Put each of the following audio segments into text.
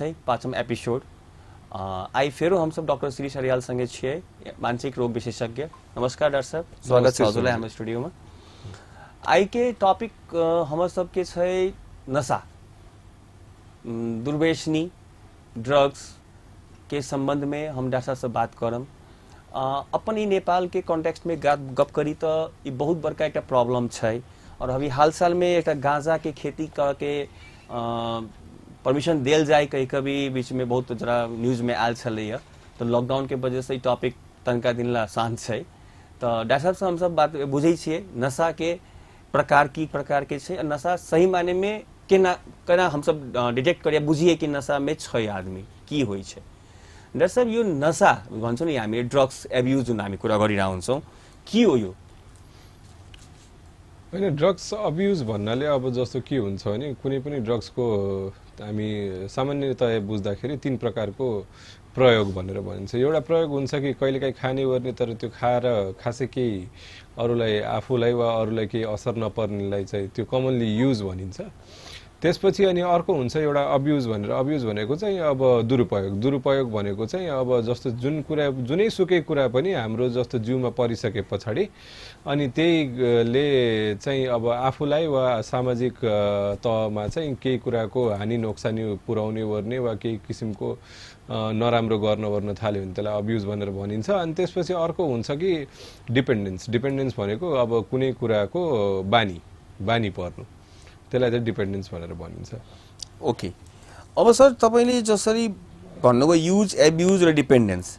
है पाँचम episode. I फेरो हम सब डॉक्टर श्री सरियाल संगे छिए, मानसिक रोग विशेषज्ञ। नमस्कार डॉक्टर साहब, स्वागत छ हजुरलाई हाम्रो स्टुडियोमा। आई के टॉपिक हमर सबके छै नशा, दुर्व्यसनी, ड्रग्स के संबंध में हम डॉक्टर साहब से बात करम। अपन ही नेपाल के कॉन्टेक्स्ट में गप करी तो ये बहुत बड़का एक प्रॉब्लम छै। और अभी हाल साल में एक गांजा के खेती करके परमिशन देल जाए, कहीं कभी बीच में बहुत जरा न्यूज में आयल छलैया, तो लॉकडाउन के वजह से टॉपिक तनका दिन ला शांत है। तो डॉक्टर साहब से हम सब बात बुझे छिए नशा के प्रकार के छै, नशा सही माने में केना हम सब डिटेक्ट करिए बुझिए कि नशा में छै आदमी की होइ छै। डॉक्टर साहब यो नशा भन्छौँ नि हामी ड्रग्स एब्युज जुन हामी कुरा गरिरहेको हुन्छौँ, के हो यो? होइन, ड्रग्स अब्युज भन्नाले अब जस्तो के हुन्छ भने कुनै पनि ड्रग्सको हामी सामान्यतया बुझ्दाखेरि तीन प्रकारको प्रयोग भनेर भनिन्छ। एउटा प्रयोग हुन्छ कि कहिलेकाहीँ खाने गर्ने तर त्यो खाएर खासै केही अरूलाई आफूलाई वा अरूलाई केही असर नपर्नेलाई चाहिँ त्यो कमनली युज भनिन्छ। त्यसपछि अनि अर्को हुन्छ एउटा अब्युज भनेर। अब्युज भनेको चाहिँ अब दुरुपयोग भनेको चाहिँ अब जस्तो जुनै सुकै कुरा पनि हाम्रो जस्तो जिउमा परिसके पछाडि अनि त्यहीले चाहिँ अब आफूलाई वा सामाजिक तहमा चाहिँ केही कुराको हानि नोक्सानी पुर्याउने गर्ने वा केही किसिमको नराम्रो गर्न थाल्यो भने त्यसलाई अब्युज भनेर भनिन्छ। अनि त्यसपछि अर्को हुन्छ कि डिपेन्डेन्स भनेको अब कुनै कुराको बानी पर्नु, त्यसलाई चाहिँ डिपेन्डेन्स भनेर भनिन्छ। ओके, अब सर तपाईले जसरी भन्नुभयो युज, एब्युज र डिपेन्डेन्स,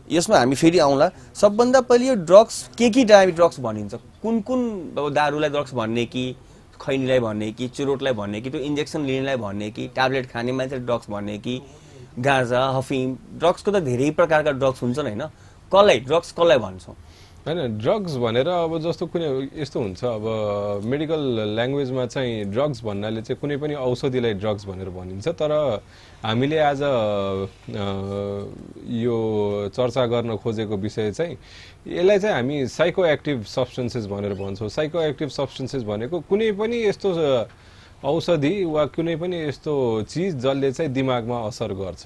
यसमा हामी फेरि आउँला। सबभन्दा पहिले यो ड्रग्स के ड्रग्स भनिन्छ? कुन दारूलाई ड्रग्स भन्ने कि खैनीलाई भन्ने कि चुरोटलाई भन्ने कि त्यो इन्जेक्सन लिनेलाई भन्ने कि ट्याब्लेट खाने मान्छे ड्रग्स भन्ने कि गाँजा, हफिम? ड्रग्सको त धेरै प्रकारका ड्रग्स हुन्छन् हैन? ड्रग्स कसलाई भन्छौँ? होइन, ड्रग्स भनेर अब जस्तो कुनै यस्तो हुन्छ, अब मेडिकल ल्याङ्ग्वेजमा चाहिँ ड्रग्स भन्नाले चाहिँ कुनै पनि औषधिलाई ड्रग्स भनेर भनिन्छ। तर हामीले आज यो चर्चा गर्न खोजेको विषय चाहिँ यसलाई चाहिँ हामी साइको एक्टिभ सब्सटेन्सेस भनेर भन्छौँ। साइको एक्टिभ सब्सटेन्सेस भनेको कुनै पनि यस्तो औषधि वा कुनै पनि यस्तो चिज जसले चाहिँ दिमागमा असर गर्छ,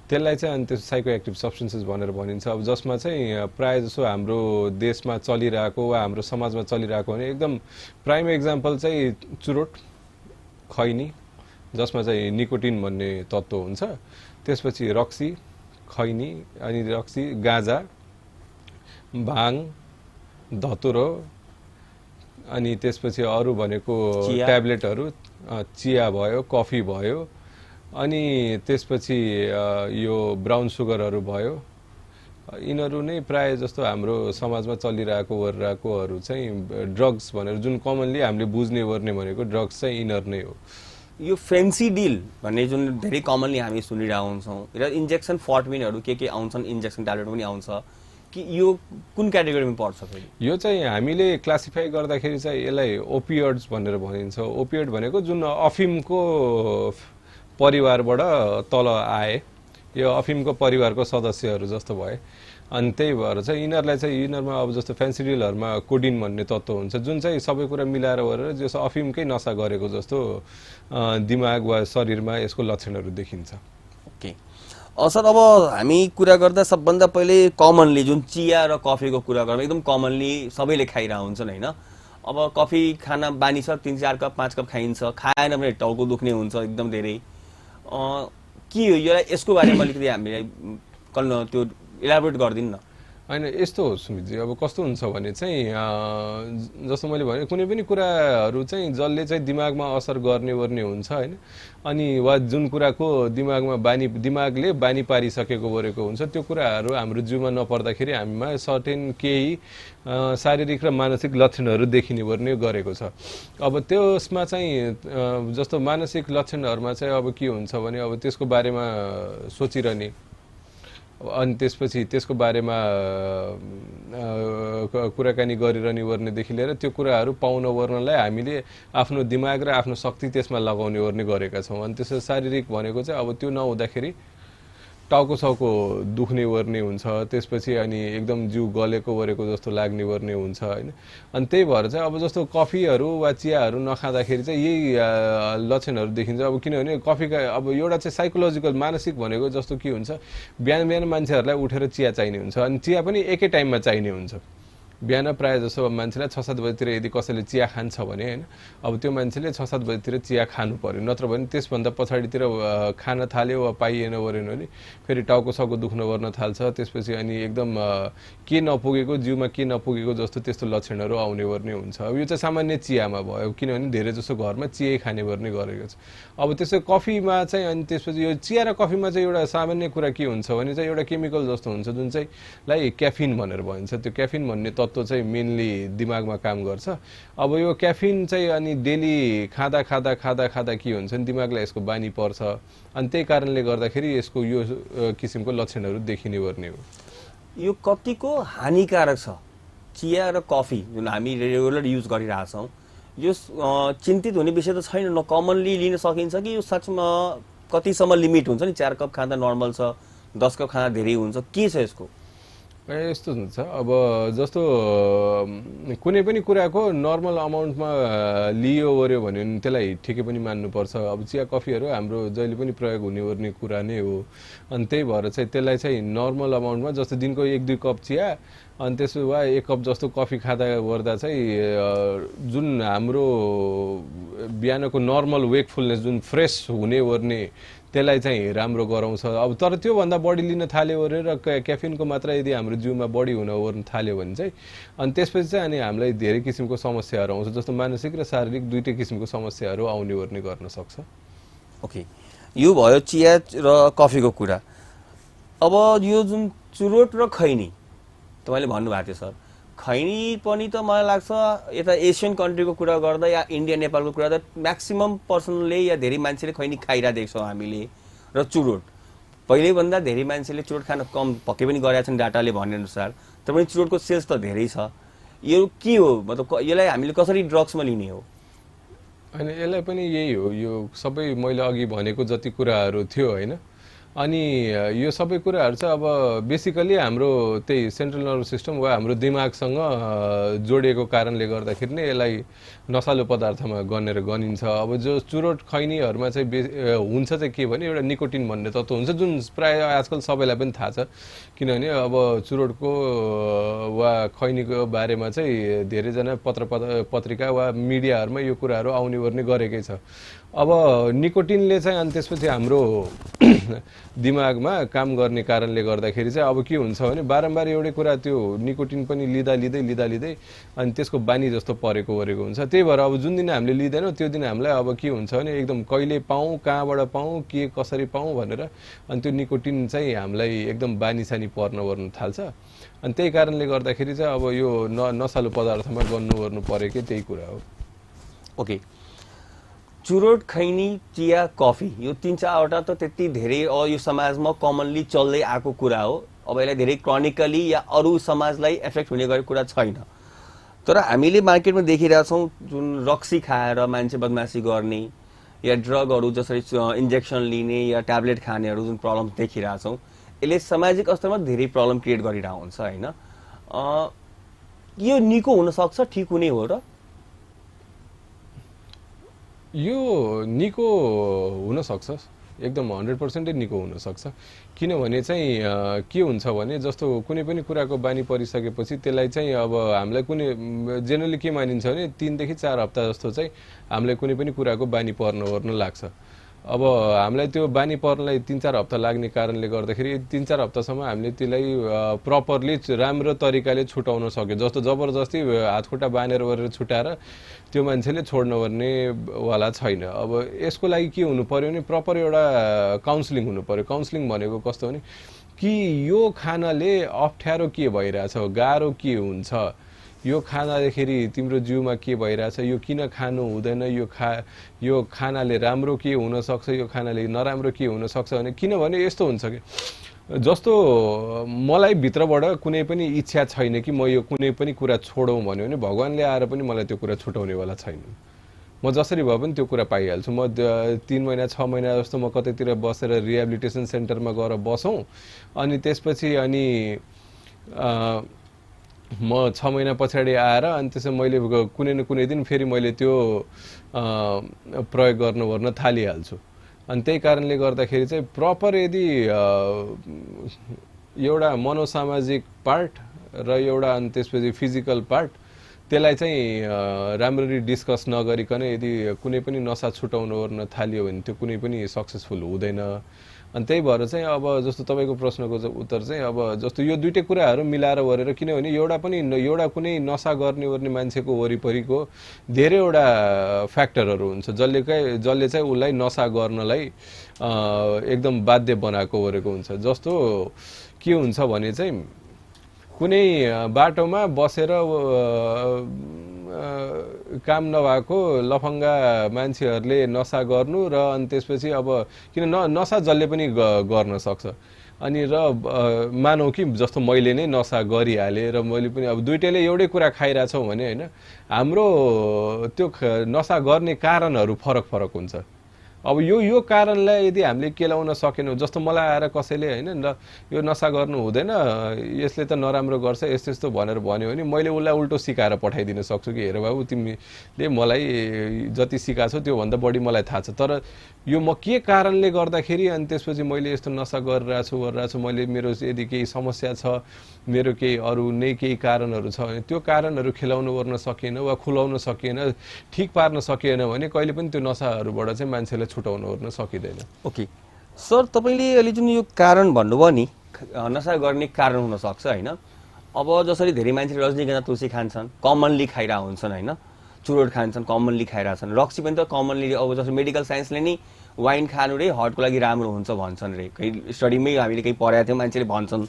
त्यसलाई चाहिँ अनि त्यो साइको एक्टिभ सब्सटेन्सेस भनेर भनिन्छ। अब जसमा चाहिँ प्रायः जसो हाम्रो देशमा चलिरहेको वा हाम्रो समाजमा चलिरहेको भने एकदम प्राइम एक्जाम्पल चाहिँ चुरोट, खैनी, जसमा चाहिँ निकोटिन भन्ने तत्त्व हुन्छ। त्यसपछि रक्सी, खैनी, अनि रक्सी, गाँजा, भाङ, धतुरो, अनि त्यसपछि अरू भनेको ट्याब्लेटहरू, चिया भयो, कफी भयो, अनि त्यसपछि यो ब्राउन सुगरहरू भयो। यिनीहरू नै प्रायः जस्तो हाम्रो समाजमा चलिरहेकोहरू चाहिँ ड्रग्स भनेर, जुन कमनली हामीले बुझ्ने गर्ने भनेको ड्रग्स चाहिँ यिनीहरू नै हो। यो फेन्सी डिल भन्ने जुन धेरै कमनली हामी सुनिरहेको हुन्छौँ र इन्जेक्सन फर्टमिनहरू के आउँछन्, इन्जेक्सन ट्याब्लेट पनि आउँछ कि यो कुन क्याटेगोरीमा पर्छ फेरि? यो चाहिँ हामीले क्लासिफाई गर्दाखेरि चाहिँ यसलाई ओपियोइड्स भनेर भनिन्छ। ओपियोइड भनेको जुन अफिमको परिवारबाट तल आए, यो अफिमको परिवारको सदस्यहरू जस्तो भए। अनि त्यही भएर चाहिँ यिनीहरूमा अब जस्तो फेन्सी डिलहरूमा कोडिन भन्ने तत्त्व हुन्छ, जुन चाहिँ सबै कुरा मिलाएर गरेर जस्तो अफिमकै नसा गरेको जस्तो दिमाग वा शरीरमा यसको लक्षणहरू देखिन्छ। ओके सर, अब हामी कुरा गर्दा सबभन्दा पहिले कमनली जुन चिया र कफीको कुरा गर्दा एकदम कमनली सबैले खाइरहेको हुन्छन् हैन? अब कफी खाना बानी छ, 3-4 कप 5 कप खाइन्छ, खाएन भने टाउको दुख्ने हुन्छ एकदम धेरै। के हो यसको बारेमा अलिकति हामीलाई त्यो इलाबोरेट गरिदिनु न। होइन, यस्तो हो सुमितजी, अब कस्तो हुन्छ भने चाहिँ जस्तो मैले भने कुनै पनि कुराहरू चाहिँ जसले चाहिँ दिमागमा असर गर्ने हुन्छ होइन, अनि वा जुन कुराको दिमागले बानी पारिसकेको गरेको हुन्छ, त्यो कुराहरू हाम्रो जिउमा नपर्दाखेरि हामीमा सर्टेन केही शारीरिक र मानसिक लक्षणहरू देखिने गर्ने गरेको छ। अब त्यसमा चाहिँ जस्तो मानसिक लक्षणहरूमा चाहिँ अब के हुन्छ भने अब त्यसको बारेमा सोचिरहने, अनि त्यसपछि त्यसको बारेमा कुराकानी गरिरहनेदेखि लिएर त्यो कुराहरू पाउन वर्नलाई हामीले आफ्नो दिमाग र आफ्नो शक्ति त्यसमा लगाउने गर्ने गरेका छौँ। अनि त्यसो शारीरिक भनेको चाहिँ अब त्यो नहुँदाखेरि टाउको साउको दुख्ने वर्ने हुन्छ, त्यसपछि अनि एकदम जिउ गलेको वरेको जस्तो लाग्ने वर्ने हुन्छ होइन। अनि त्यही भएर चाहिँ अब जस्तो कफीहरू वा चियाहरू नखाँदाखेरि चाहिँ यही लक्षणहरू देखिन्छ। अब किनभने कफीका अब एउटा चाहिँ साइकोलोजिकल मानसिक भनेको जस्तो के हुन्छ, बिहान बिहान मान्छेहरूलाई उठेर चिया चाहिने हुन्छ, अनि चिया पनि एकै टाइममा चाहिने हुन्छ। बिहान प्रायः जसो मान्छेलाई 6-7 बजीतिर यदि कसैले चिया खान्छ भने होइन, अब त्यो मान्छेले 6-7 बजीतिर चिया खानु पर्यो, नत्र भने त्यसभन्दा पछाडितिर खान थाल्यो वा पाइएन वरेन भने फेरि टाउको साउको दुख्न वर्न थाल्छ। त्यसपछि अनि एकदम के नपुगेको, जिउमा के नपुगेको जस्तो त्यस्तो लक्षणहरू आउने वर्ने हुन्छ। अब यो चाहिँ सामान्य चियामा भयो, किनभने धेरै जसो घरमा चियै खाने वर्ने गरेको छ। अब त्यसै कफीमा चाहिँ अनि त्यसपछि यो चिया र कफीमा चाहिँ एउटा सामान्य कुरा के हुन्छ भने चाहिँ एउटा केमिकल जस्तो हुन्छ जुन चाहिँ लाई क्याफिन भनेर भनिन्छ। त्यो क्याफिन भन्ने तत्त्व चाहिँ मेनली दिमागमा काम गर्छ। अब यो क्याफिन चाहिँ अनि डेली खाँदा खाँदा खाँदा खाँदा के हुन्छ नि दिमागलाई यसको बानी पर्छ, अनि त्यही कारणले गर्दाखेरि यसको यो किसिमको लक्षणहरू देखिने वर्ने हो। यो कतिको हानिकारक छ चिया र कफी जुन हामी रेगुलर युज गरिरहेछौँ, यो चिन्तित हुने विषय त छैन न, कमनली लिन सकिन्छ कि यो सचमा कतिसम्म लिमिट हुन्छ नि, 4 कप खाँदा नर्मल छ, 10 कप खाँदा धेरै हुन्छ, के छ यसको? यस्तो हुन्छ, अब जस्तो कुनै पनि कुराको नर्मल अमाउन्टमा लियो वर्यो भन्यो भने त्यसलाई ठिकै पनि मान्नुपर्छ। अब चिया कफीहरू हाम्रो जहिले पनि प्रयोग हुने वर्ने कुरा नै हो, अनि त्यही भएर चाहिँ त्यसलाई चाहिँ नर्मल अमाउन्टमा जस्तो दिनको 1-2 कप चिया अनि त्यसो वा 1 कप जस्तो कफी खाँदा गर्दा चाहिँ जुन हाम्रो बिहानको नर्मल वेकफुलनेस जुन फ्रेस हुने वर्ने त्यसलाई चाहिँ राम्रो गराउँछ। अब तर त्योभन्दा बढी लिन थाल्यो भने र क्याफिनको मात्रा यदि हाम्रो जिउमा बढी हुन वर्न थाल्यो भने चाहिँ अनि त्यसपछि चाहिँ अनि हामीलाई धेरै किसिमको समस्याहरू आउँछ, जस्तो मानसिक र शारीरिक दुईटै किसिमको समस्याहरू आउने वर्ने गर्न सक्छ। ओके, यो भयो चिया र कफीको कुरा। अब यो जुन चुरोट र खैनी तपाईँले भन्नुभएको थियो सर, खैनी पनि त मलाई लाग्छ यता एसियन कन्ट्रीको कुरा गर्दा या इन्डिया नेपालको कुरा गर्दा म्याक्सिमम पर्सनले या धेरै मान्छेले खैनी खाइरहेको देख्छौँ हामीले, र चुरोट पहिल्यैभन्दा धेरै मान्छेले चुरोट खान कम पक्कै पनि गरेका छन् डाटाले भनेअनुसार, तर पनि चुरोटको सेल्स त धेरै छ। यो के हो, मतलब यसलाई हामीले कसरी ड्रग्समा लिने हो? अनि यसलाई पनि यही हो, यो सबै मैले अघि भनेको जति कुराहरू थियो होइन, अनि यो सबै कुराहरू चाहिँ अब बेसिकली हाम्रो त्यही सेन्ट्रल नर्भस सिस्टम वा हाम्रो दिमागसँग जोडिएको कारणले गर्दाखेरि नै यसलाई नसालु पदार्थमा गनिन्छ। अब जो चुरोट खैनीहरूमा चाहिँ हुन्छ चाहिँ के भने एउटा निकोटिन भन्ने तत्त्व हुन्छ, जुन प्राय आजकल सबैलाई पनि थाहा छ, किनभने अब चुरोटको वा खैनीको बारेमा चाहिँ धेरैजना पत्रिका वा मिडियाहरूमा यो कुराहरू आउने गर्ने गरेकै छ। अब निकोटिनले चाहिँ अनि त्यसपछि हाम्रो दिमागमा काम गर्ने कारणले गर्दाखेरि चाहिँ अब के हुन्छ भने बारम्बार एउटै कुरा त्यो निकोटिन पनि लिँदै अनि त्यसको बानी जस्तो परेको हुन्छ। त्यही भएर अब जुन दिन हामीले लिँदैनौँ त्यो दिन हामीलाई अब के हुन्छ भने एकदम कहिले पाऊँ, कहाँबाट पाऊँ, के कसरी पाऊँ भनेर अनि त्यो निकोटिन चाहिँ हामीलाई एकदम बानी पर्न थाल्छ। अनि त्यही कारणले गर्दाखेरि चाहिँ अब यो नसालु पदार्थमा गर्नु परेकै त्यही कुरा हो। ओके, चुरोट खैनी चिया कफी यो 3-4वटा त त्यति धेरै यो समाजमा कमनली चल्दै आएको कुरा हो। अब यसलाई धेरै क्रोनिकली या अरू समाजलाई एफेक्ट हुने गरेको कुरा छैन, तर हामीले मार्केटमा देखिरहेछौँ जुन रक्सी खाएर मान्छे बदमासी गर्ने या ड्रगहरू जसरी इन्जेक्सन लिने या ट्याब्लेट खानेहरू जुन प्रब्लम देखिरहेछौँ, यसले सामाजिक स्तरमा धेरै प्रब्लम क्रिएट गरिरहेको हुन्छ होइन। यो निको हुनसक्छ, ठिक हुने हो र? यो निको हुनसक्छ, एकदम 100% निको हुनसक्छ। किनभने चाहिँ के हुन्छ भने जस्तो कुनै पनि कुराको बानी परिसकेपछि त्यसलाई चाहिँ अब हामीलाई कुनै जेनरली के मानिन्छ भने 3 देखि 4 हप्ता जस्तो चाहिँ हामीलाई कुनै पनि कुराको बानी पर्न लाग्छ। अब हामीलाई त्यो बानी पर्नलाई 3-4 हप्ता लाग्ने कारणले गर्दाखेरि 3-4 हप्तासम्म हामीले त्यसलाई प्रपरली राम्रो तरिकाले छुटाउन सक्यो, जस्तो जबरजस्ती हातखुट्टा बाँधेर गरेर छुटाएर त्यो मान्छेले छोड्न पर्ने वाला छैन। अब यसको लागि के हुनु पर्यो भने प्रपर एउटा काउन्सिलिङ हुनु पर्यो। काउन्सिलिङ भनेको कस्तो भने कि यो खानाले अप्ठ्यारो के भइरहेछ, गाह्रो के हुन्छ, यो खाँदाखेरि तिम्रो जिउमा के भइरहेछ, यो किन खानु हुँदैन, यो खानाले राम्रो के हुनसक्छ, यो खानाले नराम्रो के हुनसक्छ भने किनभने यस्तो हुन्छ कि जस्तो मलाई भित्रबाट कुनै पनि इच्छा छैन कि म यो कुनै पनि कुरा छोडौँ भन्यो भने भगवानले आएर पनि मलाई त्यो कुरा छुटाउनेवाला छैन। म जसरी भए पनि त्यो कुरा पाइहाल्छु। म 3 महिना 6 महिना जस्तो म कतैतिर बसेर रिहेबिलिटेसन सेन्टरमा गएर बसौँ, अनि त्यसपछि म 6 महिना पछाडि आएर अनि त्यसमा मैले कुनै न कुनै दिन फेरि मैले त्यो प्रयोग गर्नु थालिहाल्छु। अनि त्यही कारणले गर्दाखेरि चाहिँ प्रपर यदि एउटा मनोसामाजिक पार्ट र एउटा अनि त्यसपछि फिजिकल पार्ट, त्यसलाई चाहिँ राम्ररी डिस्कस नगरिकन यदि कुनै पनि नसा छुटाउनु थालियो भने त्यो कुनै पनि सक्सेसफुल हुँदैन। अनि त्यही भएर चाहिँ अब जस्तो तपाईँको प्रश्नको उत्तर चाहिँ अब जस्तो यो दुईटै कुराहरू मिलाएर गरेर, किनभने एउटा कुनै नसा गर्ने मान्छेको वरिपरिको धेरैवटा फ्याक्टरहरू हुन्छ जसले चाहिँ उसलाई नसा गर्नलाई एकदम बाध्य बनाएको गरेको हुन्छ। जस्तो के हुन्छ भने चाहिँ कुनै बाटोमा बसेर काम नभएको लफङ्गा मान्छेहरूले नसा गर्नु र अनि त्यसपछि अब किन नसा जसले पनि गर्न सक्छ। अनि र मानौ कि जस्तो मैले नै नसा गरिहालेँ र मैले पनि अब दुइटैले एउटै कुरा खाइरहेछौँ भने होइन, हाम्रो त्यो नसा गर्ने कारणहरू फरक फरक हुन्छ। अब यो कारणलाई यदि हामीले केलाउन सकेनौँ, जस्तो मलाई आएर कसैले होइन यो नसा गर्नु हुँदैन, यसले त नराम्रो गर्छ यस्तो यस्तो भनेर भन्यो भने मैले उसलाई उल्टो सिकाएर पठाइदिन सक्छु कि हेर बाबु तिमीले मलाई जति सिकाछौ त्योभन्दा बढी मलाई थाहा छ, तर यो म के कारणले गर्दाखेरि अनि त्यसपछि मैले यस्तो नसा गरिरहेको छु, मैले मेरो यदि केही समस्या छ, मेरो केही अरू नै केही कारणहरू छ भने त्यो कारणहरू खेलाउनु गर्न सकिएन वा खुलाउन सकिएन, ठिक पार्न सकिएन भने कहिले पनि त्यो नसाहरूबाट चाहिँ मान्छेलाई छुटाउनु गर्न सकिँदैन। ओके सर, तपाईँले अहिले जुन यो कारण भन्नुभयो नि, नसा गर्ने कारण हुनसक्छ होइन। अब जसरी धेरै मान्छेले रजनीगन्धा तुलसी खान्छन्, कमनली खाइरहेको हुन्छन् होइन, चुरोट खान्छन् कमनली खाइरहेछन्, रक्सी पनि त कमनली, अब जस्तो मेडिकल साइन्सले नि वाइन खानु रे हार्टको लागि राम्रो हुन्छ भन्छन् रे, कहीँ स्टडीमै हामीले केही पढाएको थियौँ, मान्छेले भन्छन्।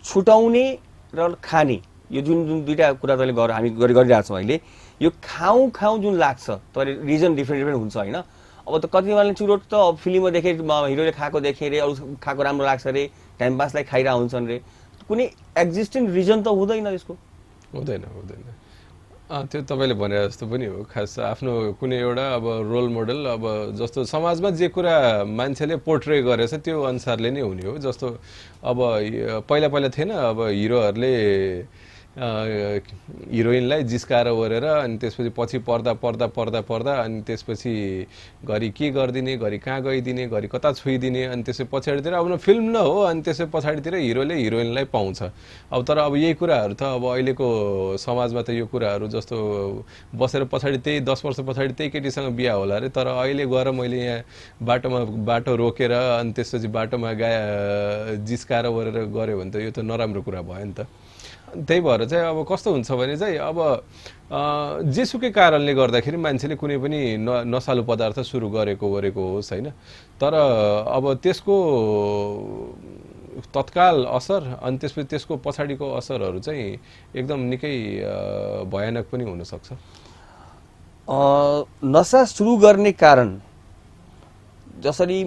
छुटाउने र खाने यो जुन दुईवटा कुरा तैँले हामी गरिरहेछौँ अहिले, यो खाउँ जुन लाग्छ तर रिजन डिफ्रेन्ट हुन्छ होइन। अब त कतिजनाले चुरोट त फिल्ममा देखेँ, हिरोले खाएको देखेँ रे, अरू खाएको राम्रो लाग्छ रे, टाइम पासलाई खाइरहेको हुन्छन् रे, कुनै एक्जिस्टिङ रिजन त हुँदैन यसको? हुँदैन। त्यो तपाईँले भने जस्तो पनि हो, खास आफ्नो कुनै एउटा अब रोल मोडल, अब जस्तो समाजमा जे कुरा मान्छेले पोर्ट्रे गरेछ त्यो अनुसारले नै हुने हो। जस्तो अब पहिला थिएन, अब हिरोहरूले हिरोइनलाई जिस्काएर ओरेर अनि त्यसपछि पछि पर्दा अनि त्यसपछि घरि के गरिदिने, घरि कहाँ गइदिने, घरि कता छुइदिने, अनि त्यसै पछाडितिर अब फिल्म न हो, अनि त्यसै पछाडितिर हिरोले हिरोइनलाई पाउँछ। अब तर अब यही कुराहरू त अब अहिलेको समाजमा त यो कुराहरू जस्तो बसेर पछाडि त्यही 10 वर्ष पछाडि त्यही केटीसँग बिहा होला अरे, तर अहिले गएर मैले यहाँ बाटो रोकेर अनि त्यसपछि बाटोमा जिस्काएर ओरेर गऱ्यो भने त यो त नराम्रो कुरा भयो नि त। त्यही भएर चाहिँ अब कस्तो हुन्छ भने चाहिँ अब जेसुकै कारणले गर्दाखेरि मान्छेले कुनै पनि नसालु पदार्थ सुरु गरेको होस् होइन, तर अब त्यसको तत्काल असर अनि त्यसपछि त्यसको पछाडिको असरहरू चाहिँ एकदम निकै भयानक पनि हुनसक्छ। नसा सुरु गर्ने कारण जसरी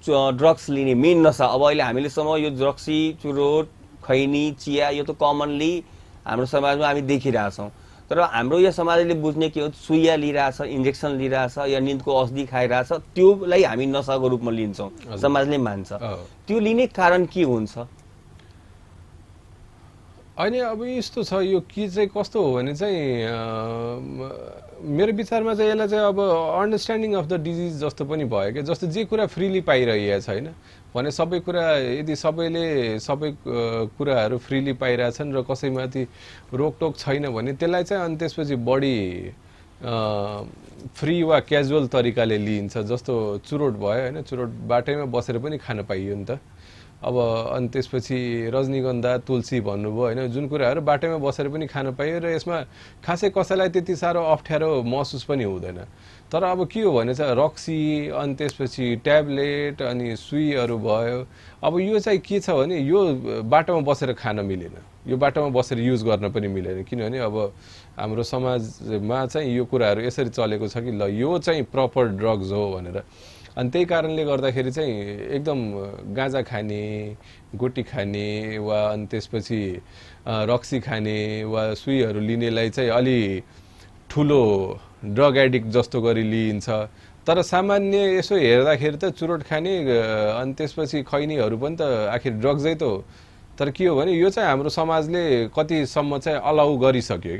ड्रग्स लिने मेन नसा, अब अहिले हामीलेसम्म यो ड्रग्सी, चुरोट, खैनी, चिया यो त कमनली हाम्रो समाजमा हामी देखिरहेछौँ, तर हाम्रो यो समाजले बुझ्ने के हो, सुइया लिइरहेछ, इन्जेक्सन लिइरहेछ या निन्दको औषधि खाइरहेछ, त्योलाई हामी नसाको रूपमा लिन्छौँ, समाजले मान्छ। त्यो लिने कारण के हुन्छ? अनि अब यस्तो छ, यो के चाहिँ कस्तो हो भने चाहिँ मेरो विचारमा चाहिँ यसलाई चाहिँ अब अन्डरस्ट्यान्डिङ अफ द डिजिज जस्तो पनि भयो क्या। जस्तो जे कुरा फ्रिली पाइरहेको छैन भने सबै कुरा, यदि सबैले सबै कुराहरू फ्रिली पाइरहेछन् र कसैमाथि रोकटोक छैन भने त्यसलाई चाहिँ अनि त्यसपछि बढी फ्री वा क्याजुअल तरिकाले लिइन्छ। जस्तो चुरोट भयो होइन, चुरोट बाटैमा बसेर पनि खान पाइयो नि त। अब अनि त्यसपछि रजनीगन्धा, तुलसी भन्नुभयो होइन, जुन कुराहरू बाटैमा बसेर पनि खान पाइयो र यसमा खासै कसैलाई त्यति साह्रो अप्ठ्यारो महसुस पनि हुँदैन। तर अब के हो भने चाहिँ रक्सी अनि त्यसपछि ट्याब्लेट अनि सुईहरू भयो, अब यो चाहिँ के छ भने यो बाटोमा बसेर खान मिलेन, यो बाटोमा बसेर युज गर्न पनि मिलेन, किनभने अब हाम्रो समाजमा चाहिँ यो कुराहरू यसरी चलेको छ कि ल यो चाहिँ प्रपर ड्रग्स हो भनेर। अनि त्यही कारणले गर्दाखेरि चाहिँ एकदम गाँजा खाने, गोटी खाने वा अनि त्यसपछि रक्सी खाने वा सुईहरू लिनेलाई चाहिँ अलि ठुलो ड्रग एडिक्ट जस्तो गरी लिइन्छ। तर सामान्य यसो हेर्दाखेरि त चुरोट खाने अनि त्यसपछि खैनीहरू पनि त आखिर ड्रग्सै त हो। तर के हो भने यो चाहिँ हाम्रो समाजले कतिसम्म चाहिँ अलाउ गरिसक्यो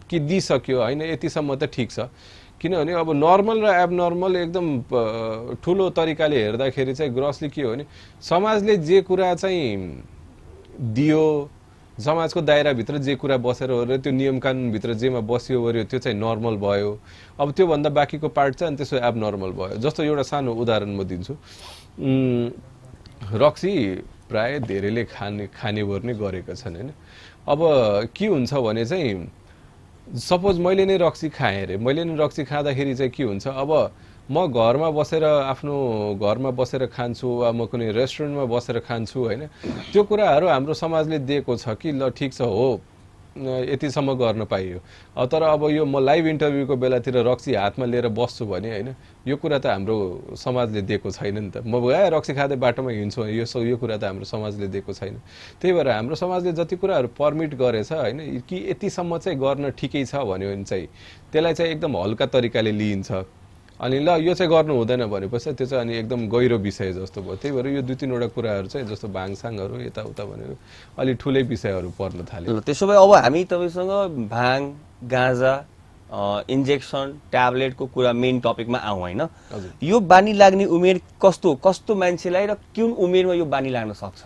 कि दिइसक्यो होइन, यतिसम्म त ठिक छ। किनभने अब नर्मल र एबनर्मल एकदम ठुलो तरिकाले हेर्दाखेरि चाहिँ ग्रसली के हो भने समाजले जे कुरा चाहिँ दियो, समाजको दायराभित्र जे कुरा बसेर हो त्यो नियम कानुनभित्र जेमा बसियो वर्यो त्यो चाहिँ नर्मल भयो। अब त्योभन्दा बाँकीको पार्ट चाहिँ अनि त्यसो एबनर्मल भयो। जस्तो एउटा सानो उदाहरण म दिन्छु। रक्सी प्राय धेरैले खाने गर्ने गरेका छन् होइन। अब के हुन्छ भने चाहिँ सपोज मैले नै रक्सी खाएँ अरे, मैले नै रक्सी खाँदाखेरि चाहिँ के हुन्छ, अब म घरमा बसेर आफ्नो घरमा बसेर खान्छु वा म कुनै रेस्टुरेन्टमा बसेर खान्छु होइन, त्यो कुराहरू हाम्रो समाजले दिएको छ कि ल ठिक छ हो यतिसम्म गर्न पाइयो। तर अब यो म लाइभ इन्टरभ्यूको बेलातिर रक्सी हातमा लिएर बस्छु भने होइन, यो कुरा त हाम्रो समाजले दिएको छैन नि त। म रक्सी खाँदै बाटोमा हिँड्छु यो कुरा त हाम्रो समाजले दिएको छैन। त्यही भएर हाम्रो समाजले जति कुराहरू पर्मिट गरेछ होइन कि यतिसम्म चाहिँ गर्न ठिकै छ भन्यो भने चाहिँ त्यसलाई चाहिँ एकदम हल्का तरिकाले लिइन्छ। अनि ल यो चाहिँ गर्नु हुँदैन भनेपछि त्यो चाहिँ अनि एकदम गहिरो विषय जस्तो भयो। त्यही भएर यो 2-3 वटा कुराहरू चाहिँ जस्तो भाङसाङहरू यताउता भनेको अलि ठुलै विषयहरू पर्न थाल्यो। त्यसो भए अब हामी तपाईँसँग भाङ, गाँजा, इन्जेक्सन, ट्याब्लेटको कुरा मेन टपिकमा आउँ होइन। यो बानी लाग्ने उमेर कस्तो मान्छेलाई र कुन उमेरमा यो बानी लाग्न सक्छ?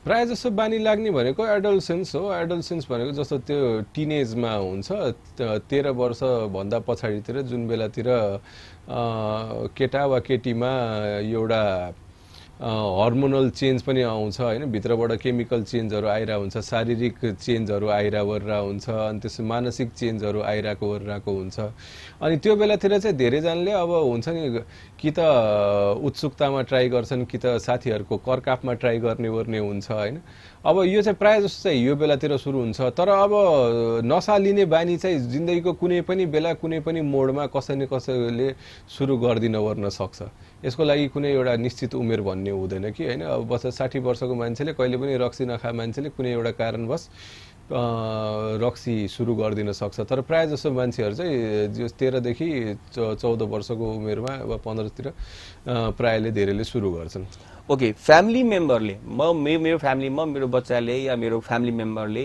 प्रायः जस्तो बानी लाग्ने भनेको एडोलसेन्स हो। एडोलसेन्स भनेको जस्तो त्यो टिनेजमा हुन्छ 13 वर्षभन्दा पछाडितिर, जुन बेलातिर केटा वा केटीमा एउटा हर्मोनल चेन्ज पनि आउँछ होइन, भित्रबाट केमिकल चेन्जहरू आइरहेको हुन्छ, शारीरिक चेन्जहरू आइरहेको हुन्छ, अनि त्यसो मानसिक चेन्जहरू आइरहेको हुन्छ। अनि त्यो बेलातिर चाहिँ धेरैजनाले अब हुन्छ नि कि त उत्सुकतामा ट्राई गर्छन् कि त साथीहरूको करकापमा ट्राई गर्ने हुन्छ होइन। अब यो चाहिँ प्रायः जस्तो चाहिँ यो बेलातिर सुरु हुन्छ। तर अब नसा लिने बानी चाहिँ जिन्दगीको कुनै पनि बेला कुनै पनि मोडमा कसै न कसैले सुरु गरिदिन ओर्न सक्छ। यसको लागि कुनै एउटा निश्चित उमेर भन्ने हुँदैन कि होइन। अब 60 वर्षको मान्छेले कहिले पनि रक्सी नखा मान्छेले कुनै एउटा कारणवश रक्सी सुरु गरिदिन सक्छ। तर प्रायः जसो मान्छेहरू चाहिँ 13 देखि 14 वर्षको उमेरमा वा 15 तिर प्रायःले धेरैले सुरु गर्छन्। ओके, फ्यामिली मेम्बरले मेरो फ्यामिलीमा मेरो बच्चाले या मेरो फ्यामिली मेम्बरले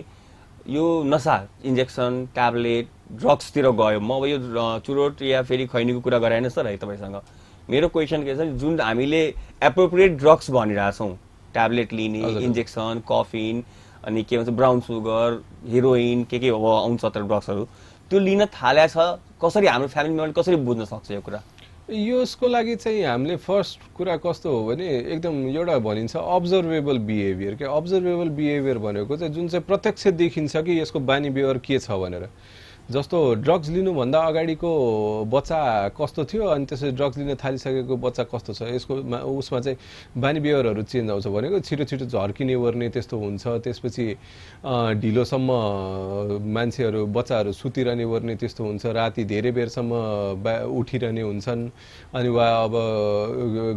यो नसा, इन्जेक्सन, ट्याब्लेट, ड्रग्सतिर गयो, म अब यो चुरोट या फेरि खैनीको कुरा गराएन सर है तपाईँसँग। मेरो क्वेसन के छ, जुन हामीले एप्रोप्रिएट ड्रग्स भनिरहेछौँ, ट्याब्लेट लिने, इन्जेक्सन, कफिन, अनि के भन्छ ब्राउन सुगर, हेरोइन के अब आउँछ तर ड्रग्सहरू, त्यो लिन थालेको छ, कसरी हाम्रो फ्यामिली मेम्बरले कसरी बुझ्न सक्छ यो कुरा? यसको लागि चाहिँ हामीले फर्स्ट कुरा कस्तो हो भने एकदम एउटा भनिन्छ अब्जर्भेबल बिहेभियर। के अब्जर्भेबल बिहेभियर भनेको चाहिँ जुन चाहिँ प्रत्यक्ष देखिन्छ कि यसको बानी व्यवहार के छ भनेर। जस्तो ड्रग्स लिनुभन्दा अगाडिको बच्चा कस्तो थियो अनि त्यसपछि ड्रग्स लिन थालिसकेको बच्चा कस्तो छ, यसको उसमा चाहिँ बानी व्यवहारहरू चेन्ज आउँछ भनेको छिटो छिटो झर्किने ओर्ने त्यस्तो हुन्छ। त्यसपछि ढिलोसम्म मान्छेहरू बच्चाहरू सुतिरहने ओर्ने त्यस्तो हुन्छ, राति धेरै बेरसम्म उठिरहने हुन्छन्। अनि वा अब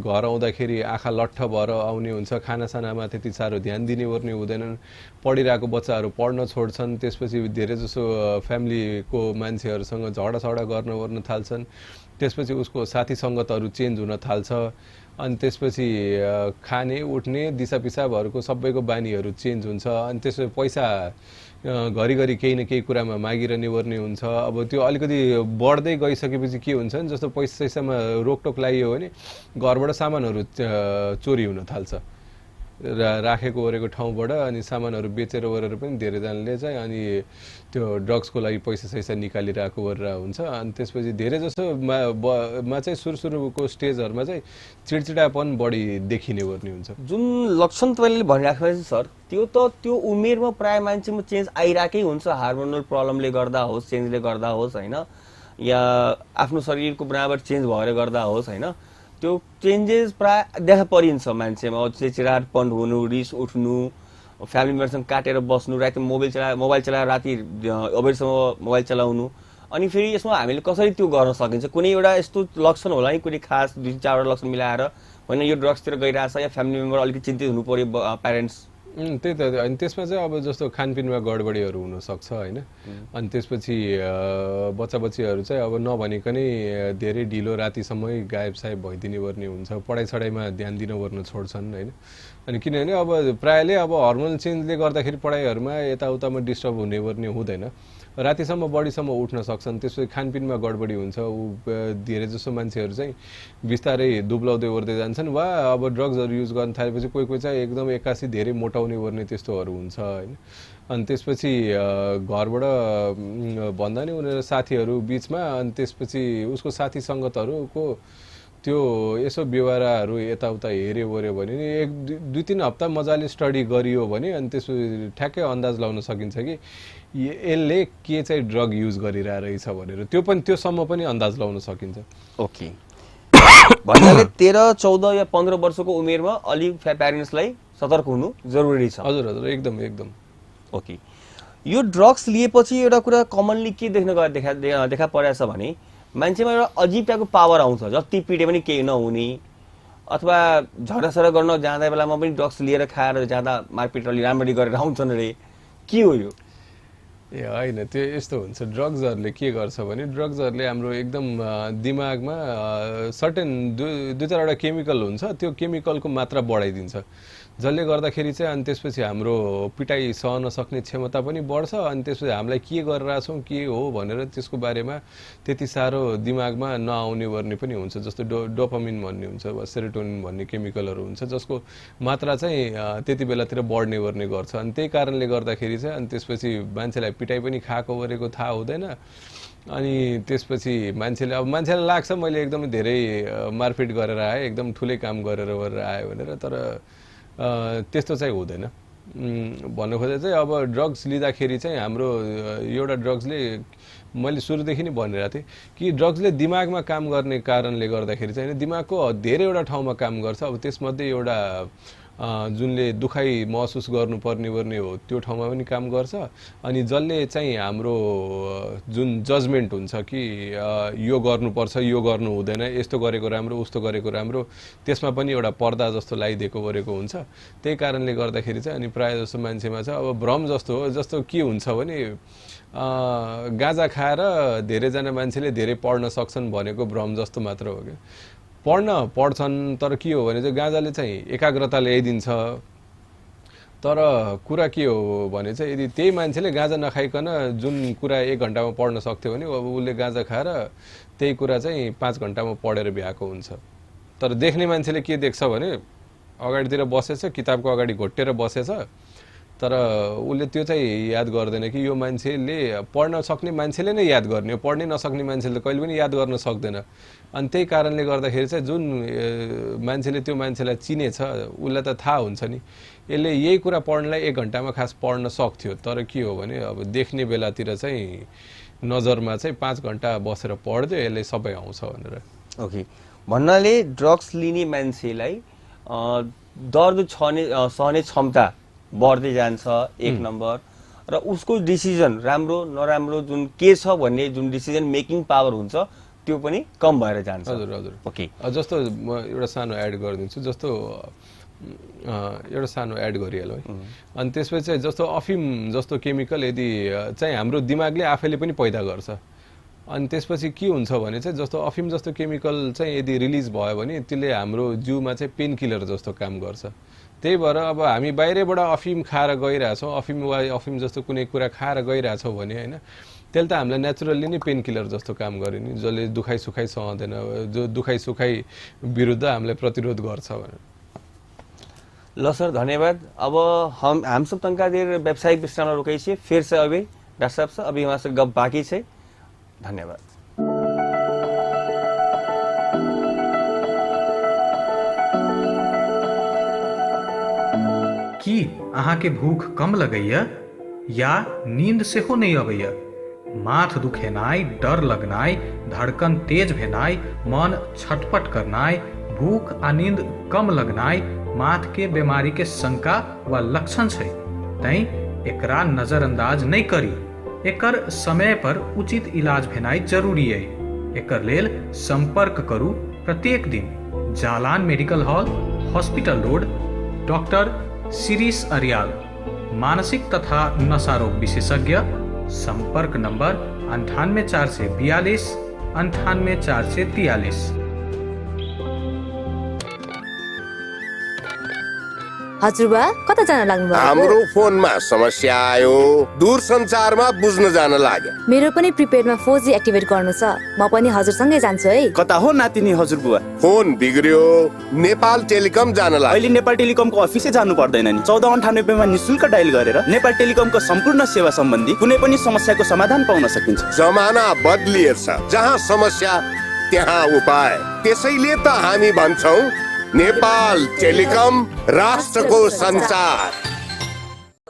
घर आउँदाखेरि आँखा लट्ठ भएर आउने हुन्छ, खानासानामा त्यति साह्रो ध्यान दिने ओर्ने हुँदैनन्, पढिरहेको बच्चाहरू पढ्न छोड्छन्। त्यसपछि धेरै जसो फ्यामिलीको मान्छेहरूसँग झगडा गर्न ओर्न थाल्छन्। त्यसपछि उसको साथी सङ्गतहरू चेन्ज हुन थाल्छ। अनि त्यसपछि खाने उठ्ने दिशा पिसाबहरूको सबैको बानीहरू चेन्ज हुन्छ। अनि त्यसपछि पैसा घरिघरि केही न केही कुरामा मागिरहने ओर्ने हुन्छ। अब त्यो अलिकति बढ्दै गइसकेपछि के हुन्छ नि, जस्तो पैसा सैसामा रोकटोक लगाइयो भने घरबाट सामानहरू चोरी हुन थाल्छ, राखेको ओरेको ठाउँबाट। अनि सामानहरू बेचेर ओरेर पनि धेरैजनाले चाहिँ अनि त्यो ड्रग्सको लागि पैसा सैसा निकालिरहेको ओरेर हुन्छ। अनि त्यसपछि धेरै जसो मा चाहिँ सुरुको स्टेजहरूमा चाहिँ चिडचिडापन बढी देखिने ओर्ने हुन्छ। जुन लक्षण तपाईँले भनिराख्नु सर, त्यो उमेरमा प्राय मान्छेमा चेन्ज आइरहेकै हुन्छ, हार्मोनल प्रब्लमले गर्दा होस्, चेन्जले गर्दा होस् होइन, या आफ्नो शरीरको बनावट चेन्ज भएर गर्दा होस् होइन, त्यो चेन्जेस प्राय देखा परिन्छ मान्छेमा। चिडचिडापन हुनु, रिस उठ्नु, फ्यामिली मेम्बरसँग काटेर बस्नु, राति मोबाइल चलाएर राति अबेरसम्म मोबाइल चलाउनु। अनि फेरि यसमा हामीले कसरी त्यो गर्न सकिन्छ? कुनै एउटा यस्तो लक्षण होला नि, कुनै खास 2-4 वटा लक्षण मिलाएर होइन यो ड्रग्सतिर गइरहेछ या फ्यामिली मेम्बर अलिकति चिन्तित हुनु पर्यो प्यारेन्ट्स, त्यही त अनि त्यसमा चाहिँ अब जस्तो खानपिनमा गडबडीहरू हुनसक्छ होइन अनि त्यसपछि बच्चा बच्चीहरू चाहिँ अब नभनिकनै धेरै ढिलो रातिसम्मै गायब सायब भइदिने पर्ने हुन्छ पढाइ छडाइमा ध्यान दिन छोड्छन् होइन अनि किनभने अब प्रायःले अब हर्मोनल चेन्जले गर्दाखेरि पढाइहरूमा यताउतामा डिस्टर्ब हुने पर्ने हुँदैन रातिसम्म बढीसम्म उठ्न सक्छन् त्यसपछि खानपिनमा गडबडी हुन्छ धेरै जसो मान्छेहरू चाहिँ बिस्तारै दुब्लाउँदै ओर्दै जान्छन् वा अब ड्रग्सहरू युज गर्न थालेपछि कोही कोही चाहिँ एकदम एक्कासी धेरै मोटाउने पर्ने त्यस्तोहरू हुन्छ होइन अनि त्यसपछि घरबाट भन्दा नि उनीहरू साथीहरू बिचमा अनि त्यसपछि उसको साथी सङ्गतहरूको त्यो यसो व्यवहारहरू यताउता हेऱ्यो वर्यो भने नि 1-2-3 हप्ता मजाले स्टडी गरियो भने अनि त्यसपछि ठ्याक्कै अन्दाज लगाउन सकिन्छ कि यसले के चाहिँ ड्रग युज गरिरहेको रहेछ भनेर त्योसम्म पनि अन्दाज लगाउन सकिन्छ ओके भन्नाले 13, 14 या 15 वर्षको उमेरमा अलि प्यारेन्ट्सलाई सतर्क हुनु जरुरी छ हजुर हजुर एकदम एकदम ओके यो ड्रग्स लिएपछि एउटा कुरा कमनली के देख्न देखा परेछ भने मान्छेमा एउटा अजीब टाइपको पावर आउँछ जति पिटे पनि केही नहुने अथवा झगडासडा गर्न जाँदा बेलामा पनि ड्रग्स लिएर खाएर जाँदा मारपिट अलि राम्ररी गरेर आउँछन् रे के हो यो ए होइन त्यो यस्तो हुन्छ ड्रग्सहरूले के गर्छ भने ड्रग्सहरूले हाम्रो एकदम दिमागमा सर्टेन दुई चारवटा केमिकल हुन्छ त्यो केमिकलको मात्रा बढाइदिन्छ जसले गर्दाखेरि चाहिँ अनि त्यसपछि हाम्रो पिटाइ सहन सक्ने क्षमता पनि बढ्छ अनि त्यसपछि हामीलाई के गरिरहेछौँ के हो भनेर त्यसको बारेमा त्यति साह्रो दिमागमा नआउने वर्ने पनि हुन्छ जस्तो डोपामिन भन्ने हुन्छ वा सेरोटोनिन भन्ने केमिकलहरू हुन्छ जसको मात्रा चाहिँ त्यति बेलातिर बढ्ने वर्ने गर्छ अनि त्यही कारणले गर्दाखेरि चाहिँ अनि त्यसपछि मान्छेलाई पिटाइ पनि खाएको गरेको थाहा हुँदैन अनि त्यसपछि मान्छेलाई लाग्छ मैले एकदमै धेरै मारपिट गरेर आएँ एकदम ठुलै काम गरेर आयो भनेर तर त्यस्तो चाहिँ हुँदैन भन्नु खोजे चाहिँ अब ड्रग्स लिँदाखेरि चाहिँ हाम्रो एउटा ड्रग्सले मैले सुरुदेखि नै भनिरहेको थिएँ कि ड्रग्सले दिमागमा काम गर्ने कारणले गर्दाखेरि चाहिँ दिमागको धेरैवटा ठाउँमा काम गर्छ अब त्यसमध्ये एउटा जुनले दुखाइ महसुस गर्नुपर्ने हो त्यो ठाउँमा पनि काम गर्छ अनि जसले चाहिँ हाम्रो जुन जजमेन्ट हुन्छ कि यो गर्नुपर्छ यो गर्नु हुँदैन यस्तो गरेको राम्रो उस्तो गरेको राम्रो त्यसमा पनि एउटा पर्दा जस्तो लगाइदिएको गरेको हुन्छ त्यही कारणले गर्दाखेरि चाहिँ अनि प्रायः जस्तो मान्छेमा चाहिँ अब भ्रम जस्तो हो जस्तो के हुन्छ भने गाँजा खाएर धेरैजना मान्छेले धेरै पढ्न सक्छन् भनेको भ्रम जस्तो मात्र हो क्या पढ्छन् तर के हो भने चाहिँ गाँजाले चाहिँ एकाग्रता ल्याइदिन्छ तर कुरा के हो भने चाहिँ यदि त्यही मान्छेले गाँजा नखाइकन जुन कुरा 1 घण्टामा पढ्न सक्थ्यो भने अब उसले गाँजा खाएर त्यही कुरा चाहिँ 5 घण्टामा पढेर भ्याएको हुन्छ तर देख्ने मान्छेले के देख्छ भने अगाडितिर बसेछ किताबको अगाडि घोटेर बसेछ तर उसले त्यो चाहिँ याद गर्दैन कि यो मान्छेले पढ्न सक्ने मान्छेले नै याद गर्ने हो पढ्नै नसक्ने मान्छेले कहिले पनि याद गर्न सक्दैन अनि त्यही कारणले गर्दाखेरि चाहिँ जुन मान्छेले त्यो मान्छेलाई चिनेछ उसलाई त थाहा हुन्छ नि यसले यही कुरा पढ्नलाई 1 घण्टामा खास पढ्न सक्थ्यो तर के हो भने अब देख्ने बेलातिर चाहिँ नजरमा चाहिँ 5 घण्टा बसेर पढ्दै यसले सबै आउँछ भनेर ओके भन्नाले ड्रग्स लिने मान्छेलाई दर्द सहने क्षमता बढ्दै जान्छ 1 नम्बर र उसको डिसिजन राम्रो नराम्रो जुन के छ भन्ने जुन डिसिजन मेकिङ पावर हुन्छ त्यो पनि कम भएर जान्छ हजुर हजुर ओके जस्तो म एउटा सानो एड गरिदिन्छु जस्तो एउटा सानो एड गरिहालौँ है अनि त्यसपछि चाहिँ जस्तो अफिम जस्तो केमिकल यदि चाहिँ हाम्रो दिमागले आफैले पनि पैदा गर्छ अनि त्यसपछि के हुन्छ भने चाहिँ जस्तो अफिम जस्तो केमिकल चाहिँ यदि रिलिज भयो भने त्यसले हाम्रो जिउमा चाहिँ पेन किलर जस्तो काम गर्छ त्यही भएर अब हामी बाहिरबाट अफिम खाएर गइरहेछौँ अफिम वा अफिम जस्तो कुनै कुरा खाएर गइरहेछौँ भने होइन त्यसले त हामीलाई नेचुरल्ली नै पेन किलर जस्तो काम गर्यो नि जसले दुखाइ सुखाइ सहँदैन जो दुखाइ सुखाइ विरुद्ध हामीलाई प्रतिरोध गर्छ भनेर ल सर धन्यवाद अब हम सब तनका देर व्यावसायिक विश्राम रुकै छियै फिर से अभी डॉक्टर साहब से अभी हमारे गप बाकी छै धन्यवाद की अहाँके भूख कम लगैया या नींद सेहो नहीं अबैया माथ दुखेनाइ डर लगनाइ धड़कन तेज भेनाइ मन छटपट करनाइ भूख आ नींद कम लगनाइ माथ के बीमारी के शंका वा लक्षण छै तैं एकरा नजरअंदाज नहीं करी एकर समय पर उचित इलाज भेनाइ जरूरी है एकर लेल संपर्क करू प्रत्येक दिन Jalan medical hall hospital road doctor Shirish Aryal, मानसिक तथा नशा रोग विशेषज्ञ। संपर्क नंबर 98 442 98 443। हजुरबा कता जान लाग्नु भएको? हाम्रो फोनमा समस्या आयो, दूरसञ्चारमा बुझ्न जान लाग्यो। मेरो पनि प्रिपेडमा 4G एक्टिभेट गर्नु छ। म पनि हजुरसँगै जान्छु है। कता हो नातिनी हजुरबुवा? फोन बिग्रियो, नेपाल टेलिकम जान लाग्यो। अहिले नेपाल टेलिकमको अफिसै जानु पर्दैन नि। 1498 मा निशुल्क डायल गरेर नेपाल टेलिकमको सम्पूर्ण सेवा सम्बन्धी कुनै पनि समस्याको समाधान पाउन सकिन्छ। जमाना बदलिएछ, जहाँ समस्या त्यहाँ उपाय। त्यसैले त हामी भन्छौं नेपाल टेलिकम राष्ट्रको संचार।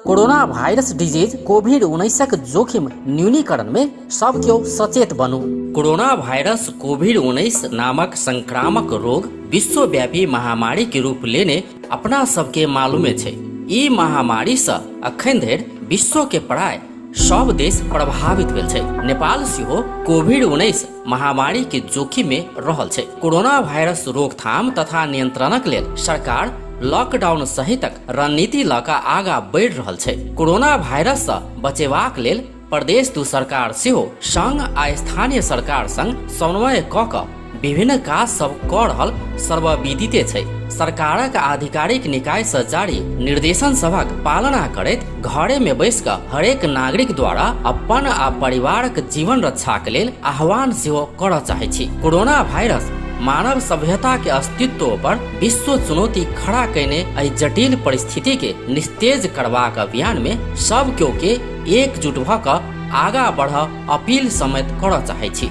कोरोना वायरस डिजीज कोभिड-19 जोखिम न्यूनीकरण में सब क्यों सचेत बनू। कोरोना वायरस कोभिड-19 नामक संक्रामक रोग विश्वव्यापी महामारी के रूप लेने अपना सबके मालूमे छे। ई महामारी से अखन धरि विश्व के प्राय सब देश प्रभावित भेल छै। नेपाल सेहो कोभिड-19 महामारी के जोखिम में रहल छै। कोरोना वायरस रोकथाम तथा नियंत्रणक लेल सरकार लॉकडाउन सहितक रणनीति लऽ कऽ आगाँ बढ़ि रहल छै। कोरोना वायरस से बचेबाक लेल प्रदेश दू सरकार सेहो संघ आ स्थानीय सरकार संग समन्वय कऽ कऽ विभिन्न काज सब कऽ रहल सर्वविदिते छै। सरकारक आधिकारिक निकाय से जारी निर्देशन सभक पालना करैत घरे में बैस कऽ हरेक नागरिक द्वारा अपन आ परिवारक जीवन रक्षा के लेल आह्वान सेहो करऽ चाहै छी। कोरोना वायरस मानव सभ्यता के अस्तित्व पर विश्व चुनौती खड़ा कयने एहि जटिल परिस्थिति के निस्तेज करबाक अभियान में सब केओ के एकजुट भऽ कऽ आगाँ बढ़ऽ अपील समेत करऽ चाहै छी।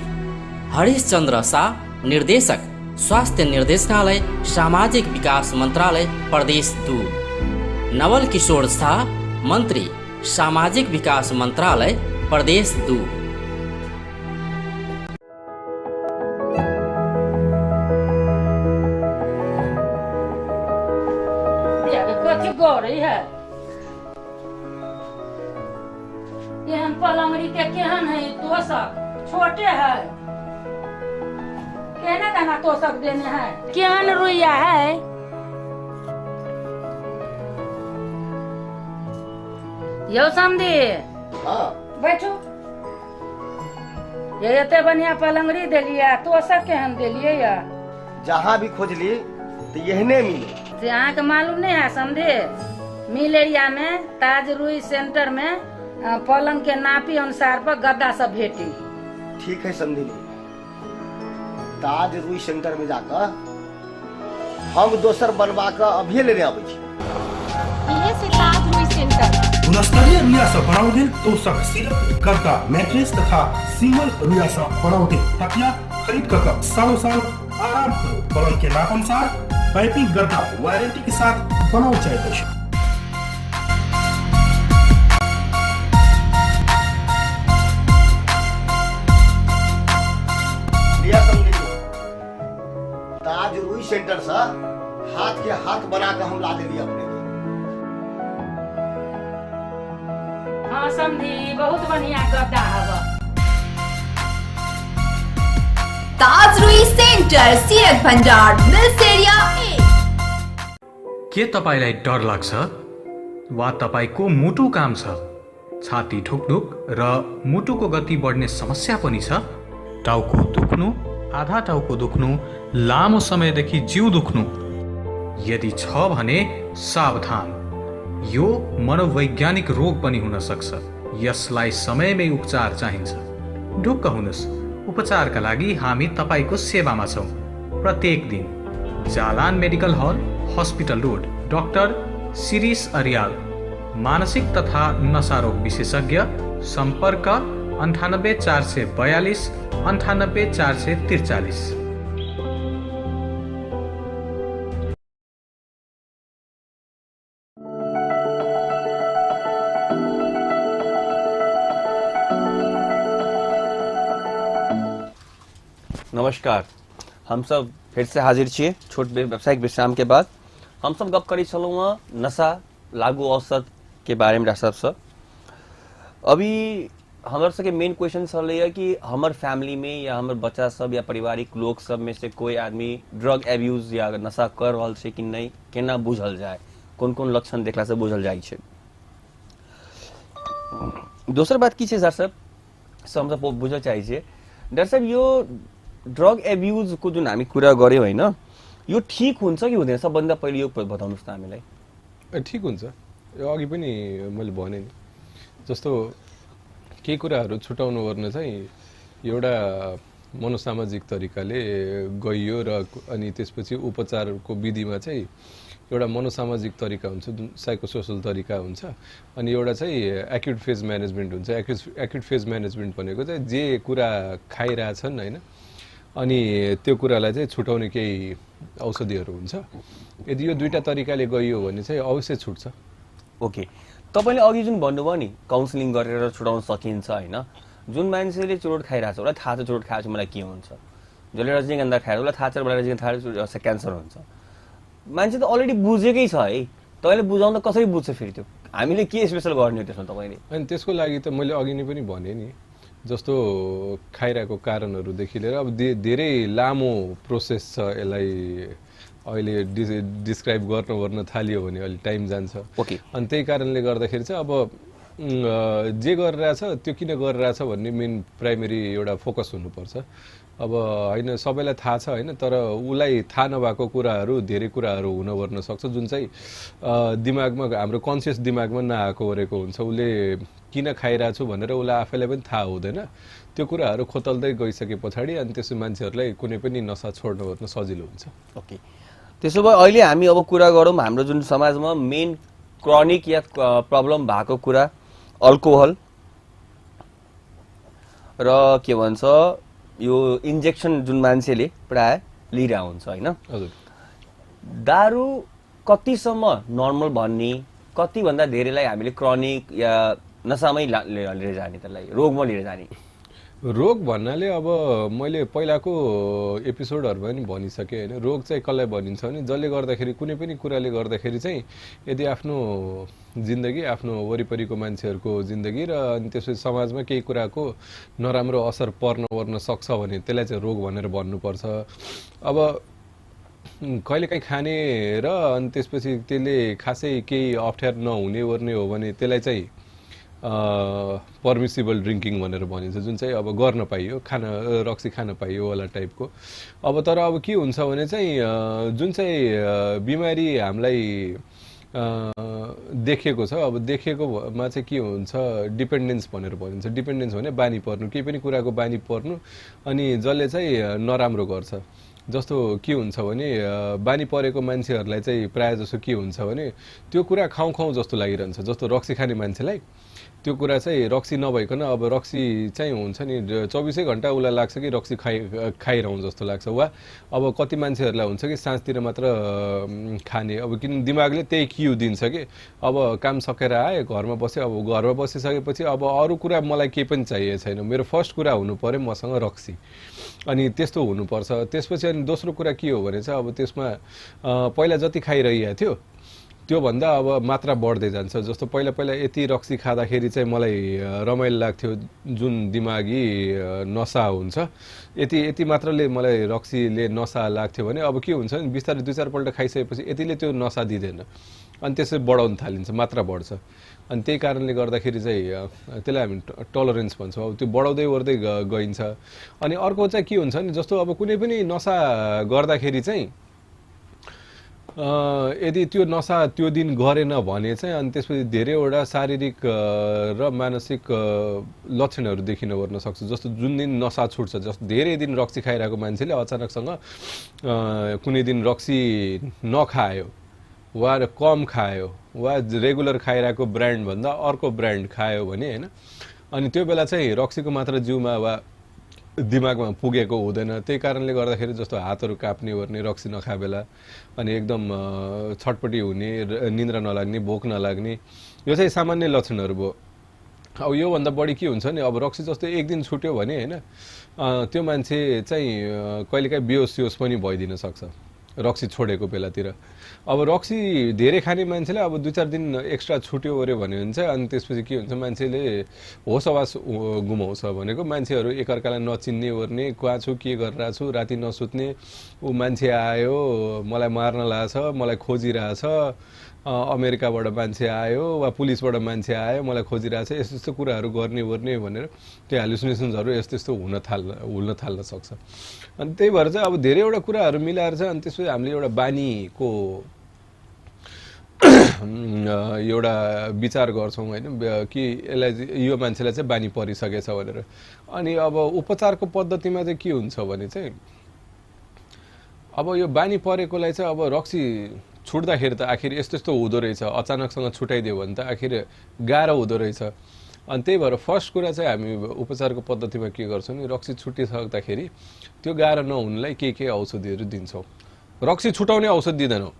हरिश्चंद्र शाह, निर्देशक, स्वास्थ्य निर्देशनालय, सामाजिक विकास मंत्रालय, प्रदेश 2। नवल किशोर शाह, मंत्री, सामाजिक विकास मंत्रालय, प्रदेश 2। केहन पलंगड़ी के केहन है तोशक, छोटे है। केहने दाना तोशक देने हैं, केहन रुइया है। यो समझी बैठो। ये एते बढ़िया पलंगड़ी देलिए, तोशक केहन देलिए या? जहाँ भी खोजली तो यहने मिले। से अहाँ के मालूम नहीं है समझे? मिल एरिया में ताज रुई सेंटर में पलंग के नापी अनुसार पर गद्दा सब भेटी। ठीक है समझी। ताज रुई सेंटर में जाकर हम दोसर बनवा कर अभी लेने आबै छी। इहे से ताज रुई सेंटर गुणस्तरीय रुइया से बनाओल गेल तोशक, सिर्फ गद्दा, मैट्रेस तथा सिंगल रुइया से बनाओल गेल तकिया खरीद कर सालों साल आराम करो। पलंग के नाप अनुसार पाइपिंग गद्दा वारंटी के साथ बनाओ चाहे। ताज रुई सेंटर से हाथ के हाथ बना कर हम ला देली अपने। हाँ समझी, बहुत बढ़िया गद्दा हवा। ताज रुई सेंटर, सीरत भंडार, मिल्स एरिया ए। के तपाईलाई डर लाग्छ वा तपाईको मुटु काम छ? छाती ठुकढुक र मुटुको गति बढ्ने समस्या पनि छ? टाउको दुख्नु, आधा टाउको दुख्नु, लामो समयदेखि जिउ दुख्नु? यदि छ भने सावधान, यो मनोवैज्ञानिक रोग पनि हुन सक्छ। यसलाई समयमै उपचार चाहिन्छ। ढुक्क हुनुस्, उपचारका लागि हामी तपाईको सेवामा छौं। प्रत्येक दिन Jalan medical hall, hospital road, doctor Shirish Aryal, मानसिक तथा नशा रोग विशेषज्ञ। संपर्क 98 442 98 443। नमस्कार, हम सब फिर से हाजिर छिए छोट व्यावसायिक विश्राम के बाद। हम सब गप करी छलहुँ हँ नशा लागू औषध के बारे में। डॉक्टर साहब अभी हमारे सबके मेन क्वेश्चन छलैया कि हमार फैमिली में या हमार बच्चा सब या पारिवारिक लोग सब में से कोई आदमी ड्रग एब्यूज या नशा कर रहल छै कि नहीं, केना बुझल जाए, कोन कोन लक्षण देखला से बुझल जाइ छै। दोसर बात की छै सर साहब हम सब बुझल चाहै छियै डाक्टर साहब यो ड्रग एब्युज को जुन हामी कुरा गर्यौं होइन यो ठीक हुन्छ कि हुँदैन सबभन्दा पहिले यो बताउनुस् त हामीलाई। ठिक हुन्छ, यो अघि पनि मैले भने नि जस्तो केही कुराहरू छुटाउनु पर्ने चाहिँ एउटा मनोसामाजिक तरिकाले गइयो र अनि त्यसपछि उपचारको विधिमा चाहिँ एउटा मनोसामाजिक तरिका हुन्छ जुन साइकोसोसल तरिका हुन्छ अनि एउटा चाहिँ एक्युट फेज म्यानेजमेन्ट हुन्छ। एक्युट फेज म्यानेजमेन्ट भनेको चाहिँ जे कुरा खाइरहेछन् होइन अनि त्यो कुरालाई चाहिँ छुटाउने केही औषधिहरू हुन्छ। यदि यो दुईटा तरिकाले गइयो भने चाहिँ अवश्य छुट्छ। ओके, तपाईँले अघि जुन भन्नुभयो नि काउन्सिलिङ गरेर छुटाउन सकिन्छ होइन, जुन मान्छेले चुरोट खाइरहेछ उसलाई थाहा छ चुरोट खाएपछि मलाई के हुन्छ, जसले रजनीगन्धा खाएर उसलाई थाहा छ मलाई रजनीगन्धा खाएर क्यान्सर हुन्छ, मान्छे त अलरेडी बुझेकै छ है, तपाईँले बुझाउन कसरी बुझ्छ फेरि त्यो हामीले के स्पेसल गर्ने हो त्यसमा तपाईँले? अनि त्यसको लागि त मैले अघि नै पनि भने नि जस्तो खाइरहेको कारणहरूदेखि लिएर अब धेरै लामो प्रोसेस छ, यसलाई अहिले डिस्क्राइब गर्न थालियो भने अलि टाइम जान्छ। ओके, अनि त्यही कारणले गर्दाखेरि चाहिँ अब जे गरिरहेछ त्यो किन गरिरहेछ भन्ने मेन प्राइमेरी एउटा फोकस हुनुपर्छ। अब होइन सबैलाई थाहा छ होइन, तर उसलाई थाहा नभएको कुराहरू धेरै कुराहरू हुन सक्छ जुन चाहिँ दिमागमा हाम्रो कन्सियस दिमागमा नआएको गरेको हुन्छ। उसले किन खाइरहेछु भनेर उसलाई आफैलाई पनि थाहा हुँदैन। त्यो कुराहरू खोतल्दै गइसके पछाडि अनि त्यसो मान्छेहरूलाई कुनै पनि नसा छोड्न ओर्न सजिलो हुन्छ। ओके, त्यसो भए अहिले हामी अब कुरा गरौँ हाम्रो जुन समाजमा मेन क्रोनिक या प्रब्लम भएको कुरा अल्कोहल र के भन्छ यो इन्जेक्सन जुन मान्छेले प्राय लिइरहेको हुन्छ होइन। हजुर, दारू कतिसम्म नर्मल भन्ने, कतिभन्दा धेरैलाई हामीले क्रोनिक या नसामै लिएर जाने, त्यसलाई रोगमा लिएर जाने? रोग भन्नाले अब मैले पहिलाको एपिसोडहरुमा पनि भनिसकेँ हैन, रोग चाहिँ कसलाई भनिन्छ भने जसले गर्दाखेरि कुनै पनि कुराले गर्दाखेरि चाहिँ यदि आफ्नो जिन्दगी आफ्नो वरिपरिको मान्छेहरुको जिन्दगी र अनि त्यसपछि समाजमा केही कुराको नराम्रो असर पर्न सक्छ भने त्यसलाई चाहिँ रोग भनेर भन्नुपर्छ। अब कहिलेकाहीँ खाने र अनि त्यसपछि त्यसले खासै केही अप्ठ्यारो नहुने वर्ने हो भने त्यसलाई चाहिँ पर्मिसिबल ड्रिङ्किङ भनेर भनिन्छ, जुन चाहिँ अब गर्न पाइयो, रक्सी खान पाइयो वाला टाइपको। अब तर अब के हुन्छ भने चाहिँ जुन चाहिँ बिमारी हामीलाई देखेको छ, अब देखेकोमा चाहिँ के हुन्छ डिपेन्डेन्स भनेर भनिन्छ। डिपेन्डेन्स भने बानी पर्नु, केही पनि कुराको बानी पर्नु अनि जसले चाहिँ नराम्रो गर्छ। जस्तो के हुन्छ भने बानी परेको मान्छेहरूलाई चाहिँ प्रायः जसो के हुन्छ भने त्यो कुरा खाउँ जस्तो लागिरहन्छ। जस्तो रक्सी खाने मान्छेलाई त्यो कुरा चाहिँ रक्सी नभइकन अब रक्सी चाहिँ हुन्छ नि 24 घण्टा उसलाई लाग्छ कि रक्सी खाइरहँ जस्तो लाग्छ। वा अब कति मान्छेहरूलाई हुन्छ कि साँझतिर मात्र खाने, अब किन दिमागले त्यही क्यु दिन्छ कि अब काम सकेर आए घरमा बसेँ, अब घरमा बसिसकेपछि अब अरू कुरा मलाई केही पनि चाहिएको छैन, मेरो फर्स्ट कुरा हुनु पर्यो मसँग रक्सी, अनि त्यस्तो हुनुपर्छ। त्यसपछि अनि दोस्रो कुरा के हो भने चाहिँ अब त्यसमा पहिला जति खाइरहेको थियो त्योभन्दा अब मात्रा बढ्दै जान्छ। जस्तो पहिला यति रक्सी खाँदाखेरि चाहिँ मलाई रमाइलो लाग्थ्यो, जुन दिमागी नसा हुन्छ, यति मात्रले मलाई रक्सीले नसा लाग्थ्यो भने अब के हुन्छ नि बिस्तारै 2-4 पल्ट खाइसकेपछि यतिले त्यो नसा दिँदैन अनि त्यसै बढाउन थालिन्छ, मात्रा बढ्छ। अनि त्यही कारणले गर्दाखेरि चाहिँ त्यसलाई हामी टलरेन्स भन्छौँ, अब त्यो बढाउँदै गइन्छ। अनि अर्को चाहिँ के हुन्छ नि जस्तो अब कुनै पनि नसा गर्दाखेरि चाहिँ यदि त्यो नसा त्यो दिन गरेन भने चाहिँ अनि त्यसपछि धेरैवटा शारीरिक र मानसिक लक्षणहरू देखिन गर्न सक्छ। जस्तो जुन दिन नसा छुट्छ, जस्तो धेरै दिन रक्सी खाइरहेको मान्छेले अचानकसँग कुनै दिन रक्सी नखायो वा कम खायो वा रेगुलर खाइरहेको ब्रान्ड भन्दा अर्को ब्रान्ड खायो भने हैन, अनि त्यो बेला चाहिँ रक्सीको मात्रा जिउमा वा दिमागमा पुगेको हुँदैन। त्यही कारणले गर्दाखेरि जस्तो हातहरू काप्ने ओर्ने रक्सी नखा बेला, अनि एकदम छटपटी हुने, निन्द्रा नलाग्ने, भोक नलाग्ने, यो चाहिँ सामान्य लक्षणहरू भयो। अब योभन्दा बढी के हुन्छ नि अब रक्सी जस्तो एक दिन छुट्यो भने हैन त्यो मान्छे चाहिँ कहिलेकाहीँ बेहोस पनि भइदिन सक्छ रक्सी छोडेको बेलातिर। अब रक्सी धेरै खाने मान्छेले अब 2-4 दिन एक्स्ट्रा छुट्यो ओर्यो भने हुन्छ, अनि त्यसपछि के हुन्छ मान्छेले होस आवास गुमाउँछ। भनेको मान्छेहरू एकअर्कालाई नचिन्ने ओर्ने, कहाँ छु के गरिरहेको छु, राति नसुत्ने, ऊ मान्छे आयो मलाई मार्न लाग्छ, मलाई खोजिरहेछ, अमेरिकाबाट मान्छे आयो वा पुलिसबाट मान्छे आयो मलाई खोजिरहेछ यस्तो यस्तो कुराहरू गर्ने भनेर त्यो हेलुसिनेसन्सहरू यस्तो यस्तो हुन थाल्न सक्छ। अनि त्यही भएर चाहिँ अब धेरैवटा कुराहरू मिलाएर चाहिँ अनि त्यसपछि हामीले एउटा बानीको एउटा विचार गर्छौँ होइन कि यसलाई यो मान्छेलाई चाहिँ बानी परिसकेछ भनेर। अनि अब उपचारको पद्धतिमा चाहिँ के हुन्छ भने चाहिँ अब यो बानी परेकोलाई चाहिँ अब रक्सी छुट्दाखेरि त आखिर यस्तो यस्तो हुँदो रहेछ, अचानकसँग छुट्याइदियो भने त आखिर गाह्रो हुँदो रहेछ। अनि त्यही भएर फर्स्ट कुरा चाहिँ हामी उपचारको पद्धतिमा के गर्छौँ नि, रक्सी छुटिसक्दाखेरि त्यो गाह्रो नहुनुलाई के औषधिहरू दिन्छौँ। रक्सी छुटाउने औषध दिँदैनौँ,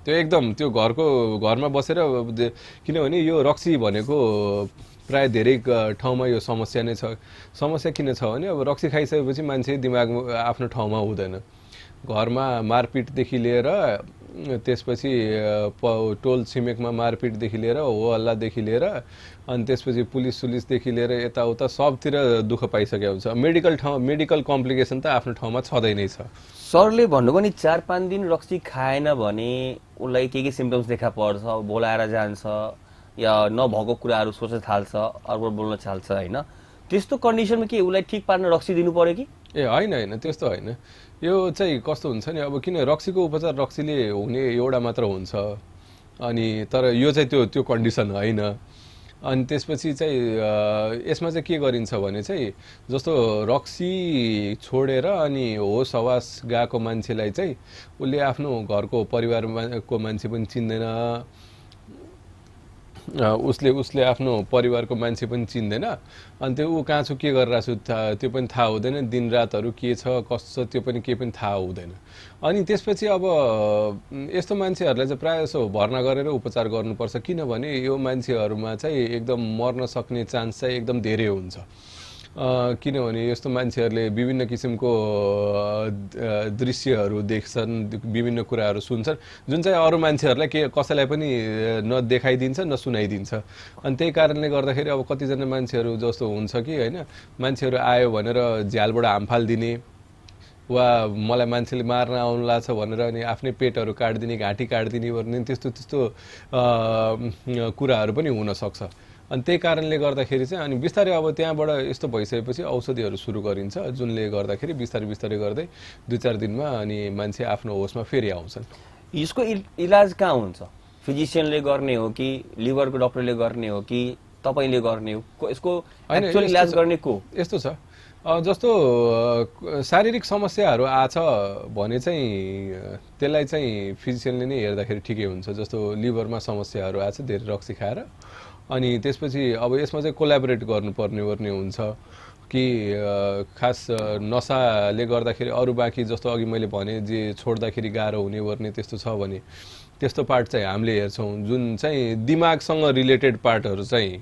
त्यो एकदम त्यो घरमा बसेर, किनभने यो रक्सी भनेको प्राय धेरै ठाउँमा यो समस्या नै छ। समस्या किन छ भने अब रक्सी खाइसकेपछि मान्छे दिमागमा आफ्नो ठाउँमा हुँदैन। घरमा मारपिटदेखि लिएर त्यसपछि टोल छिमेकमा मारपिटदेखि लिएर हो हल्लादेखि लिएर अनि त्यसपछि पुलिसदेखि लिएर यताउता सबतिर दुःख पाइसकेको हुन्छ। मेडिकल कम्प्लिकेसन त आफ्नो ठाउँमा छँदै नै छ। सरले भन्नुभयो नि 4-5 दिन रक्सी खाएन भने उसलाई के सिम्पटम्स देखा पर्छ, बोलाएर जान्छ या नभएको कुराहरू सोच्न थाल्छ, अरू बोल्न थाल्छ होइन। त्यस्तो कन्डिसनमा के उसलाई ठिक पार्न रक्सी दिनु पर्यो कि? होइन त्यस्तो होइन। यो चाहिँ कस्तो हुन्छ नि, अब किन रक्सीको उपचार रक्सीले हुने एउटा मात्र हुन्छ, अनि तर यो चाहिँ त्यो कन्डिसन होइन। अनि त्यसपछि चाहिँ यसमा चाहिँ के गरिन्छ भने चाहिँ जस्तो रक्सी छोडेर अनि होस हवास गएको मान्छेलाई चाहिँ उसले आफ्नो घरको परिवारको मान्छे पनि चिन्दैन, उसले आफ्नो परिवारको मान्छे पनि चिन्दैन। अनि त्यो ऊ कहाँ छु के गरिरहेको छु त्यो पनि थाहा हुँदैन, दिनरातहरू के छ कस्तो छ त्यो पनि केही पनि थाहा हुँदैन। अनि त्यसपछि अब यस्तो मान्छेहरूलाई चाहिँ प्रायः जसो भर्ना गरेर उपचार गर्नुपर्छ, किनभने यो मान्छेहरूमा चाहिँ एकदम मर्न सक्ने चान्स चाहिँ एकदम धेरै हुन्छ। किनभने यस्तो मान्छेहरूले विभिन्न किसिमको दृश्यहरू देख्छन्, विभिन्न कुराहरू सुन्छन् जुन चाहिँ अरू मान्छेहरूलाई कसैलाई पनि न देखाइदिन्छ न सुनाइदिन्छ। अनि त्यही कारणले गर्दाखेरि अब कतिजना मान्छेहरू जस्तो हुन्छ कि होइन, मान्छेहरू आयो भनेर झ्यालबाट हाम फालिदिने वा मलाई मान्छेले मार्न आउनु लाग्छ भनेर अनि आफ्नै पेटहरू काटिदिने, घाँटी काटिदिने भन्ने त्यस्तो कुराहरू पनि हुनसक्छ। अनि त्यही कारणले गर्दाखेरि चाहिँ अनि बिस्तारै अब त्यहाँबाट यस्तो भइसकेपछि औषधिहरू सुरु गरिन्छ, जुनले गर्दाखेरि बिस्तारै गर्दै 2-4 दिनमा अनि मान्छे आफ्नो होसमा फेरि आउँछन्। यसको इलाज कहाँ हुन्छ? फिजिसियनले गर्ने हो कि लिभरको डक्टरले गर्ने हो कि तपाईँले गर्ने हो? यसको एक्चुअल इलाज गर्ने को? यस्तो छ, जस्तो शारीरिक समस्याहरू आछ भने चाहिँ त्यसलाई चाहिँ फिजिसियनले नै हेर्दाखेरि ठिकै हुन्छ। जस्तो लिभरमा समस्याहरू आछ धेरै रक्सी खाएर, अनि त्यसपछि अब यसमा चाहिँ कोलाबोरेट गर्नुपर्ने हुन्छ कि खास नसाले गर्दाखेरि अरू बाँकी जस्तो अघि मैले भने जे छोड्दाखेरि गाह्रो हुने गर्ने त्यस्तो छ भने त्यस्तो पार्ट चाहिँ हामीले हेर्छौँ। जुन चाहिँ दिमागसँग रिलेटेड पार्टहरू चाहिँ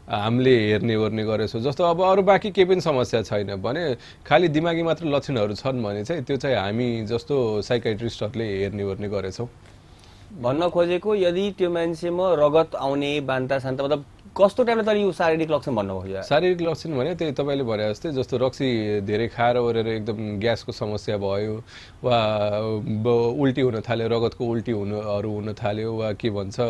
हामीले हेर्ने गरेछौँ। जस्तो अब अरू बाँकी केही पनि समस्या छैन भने खालि दिमागी मात्र लक्षणहरू छन् भने चाहिँ त्यो चाहिँ हामी जस्तो साइकाइट्रिस्टहरूले हेर्ने गरेछौँ। भन्न खोजेको यदि त्यो मान्छेमा रगत आउने बान्ता सान्ता मतलब कस्तो टाइपले त यो शारीरिक लक्षण भन्नुभयो? शारीरिक लक्षण भने त्यही तपाईँले भने जस्तै जस्तो रक्सी धेरै खाएर ओरेर एकदम ग्यासको समस्या भयो वा उल्टी हुन थाल्यो, रगतको उल्टी हुन थाल्यो वा के भन्छ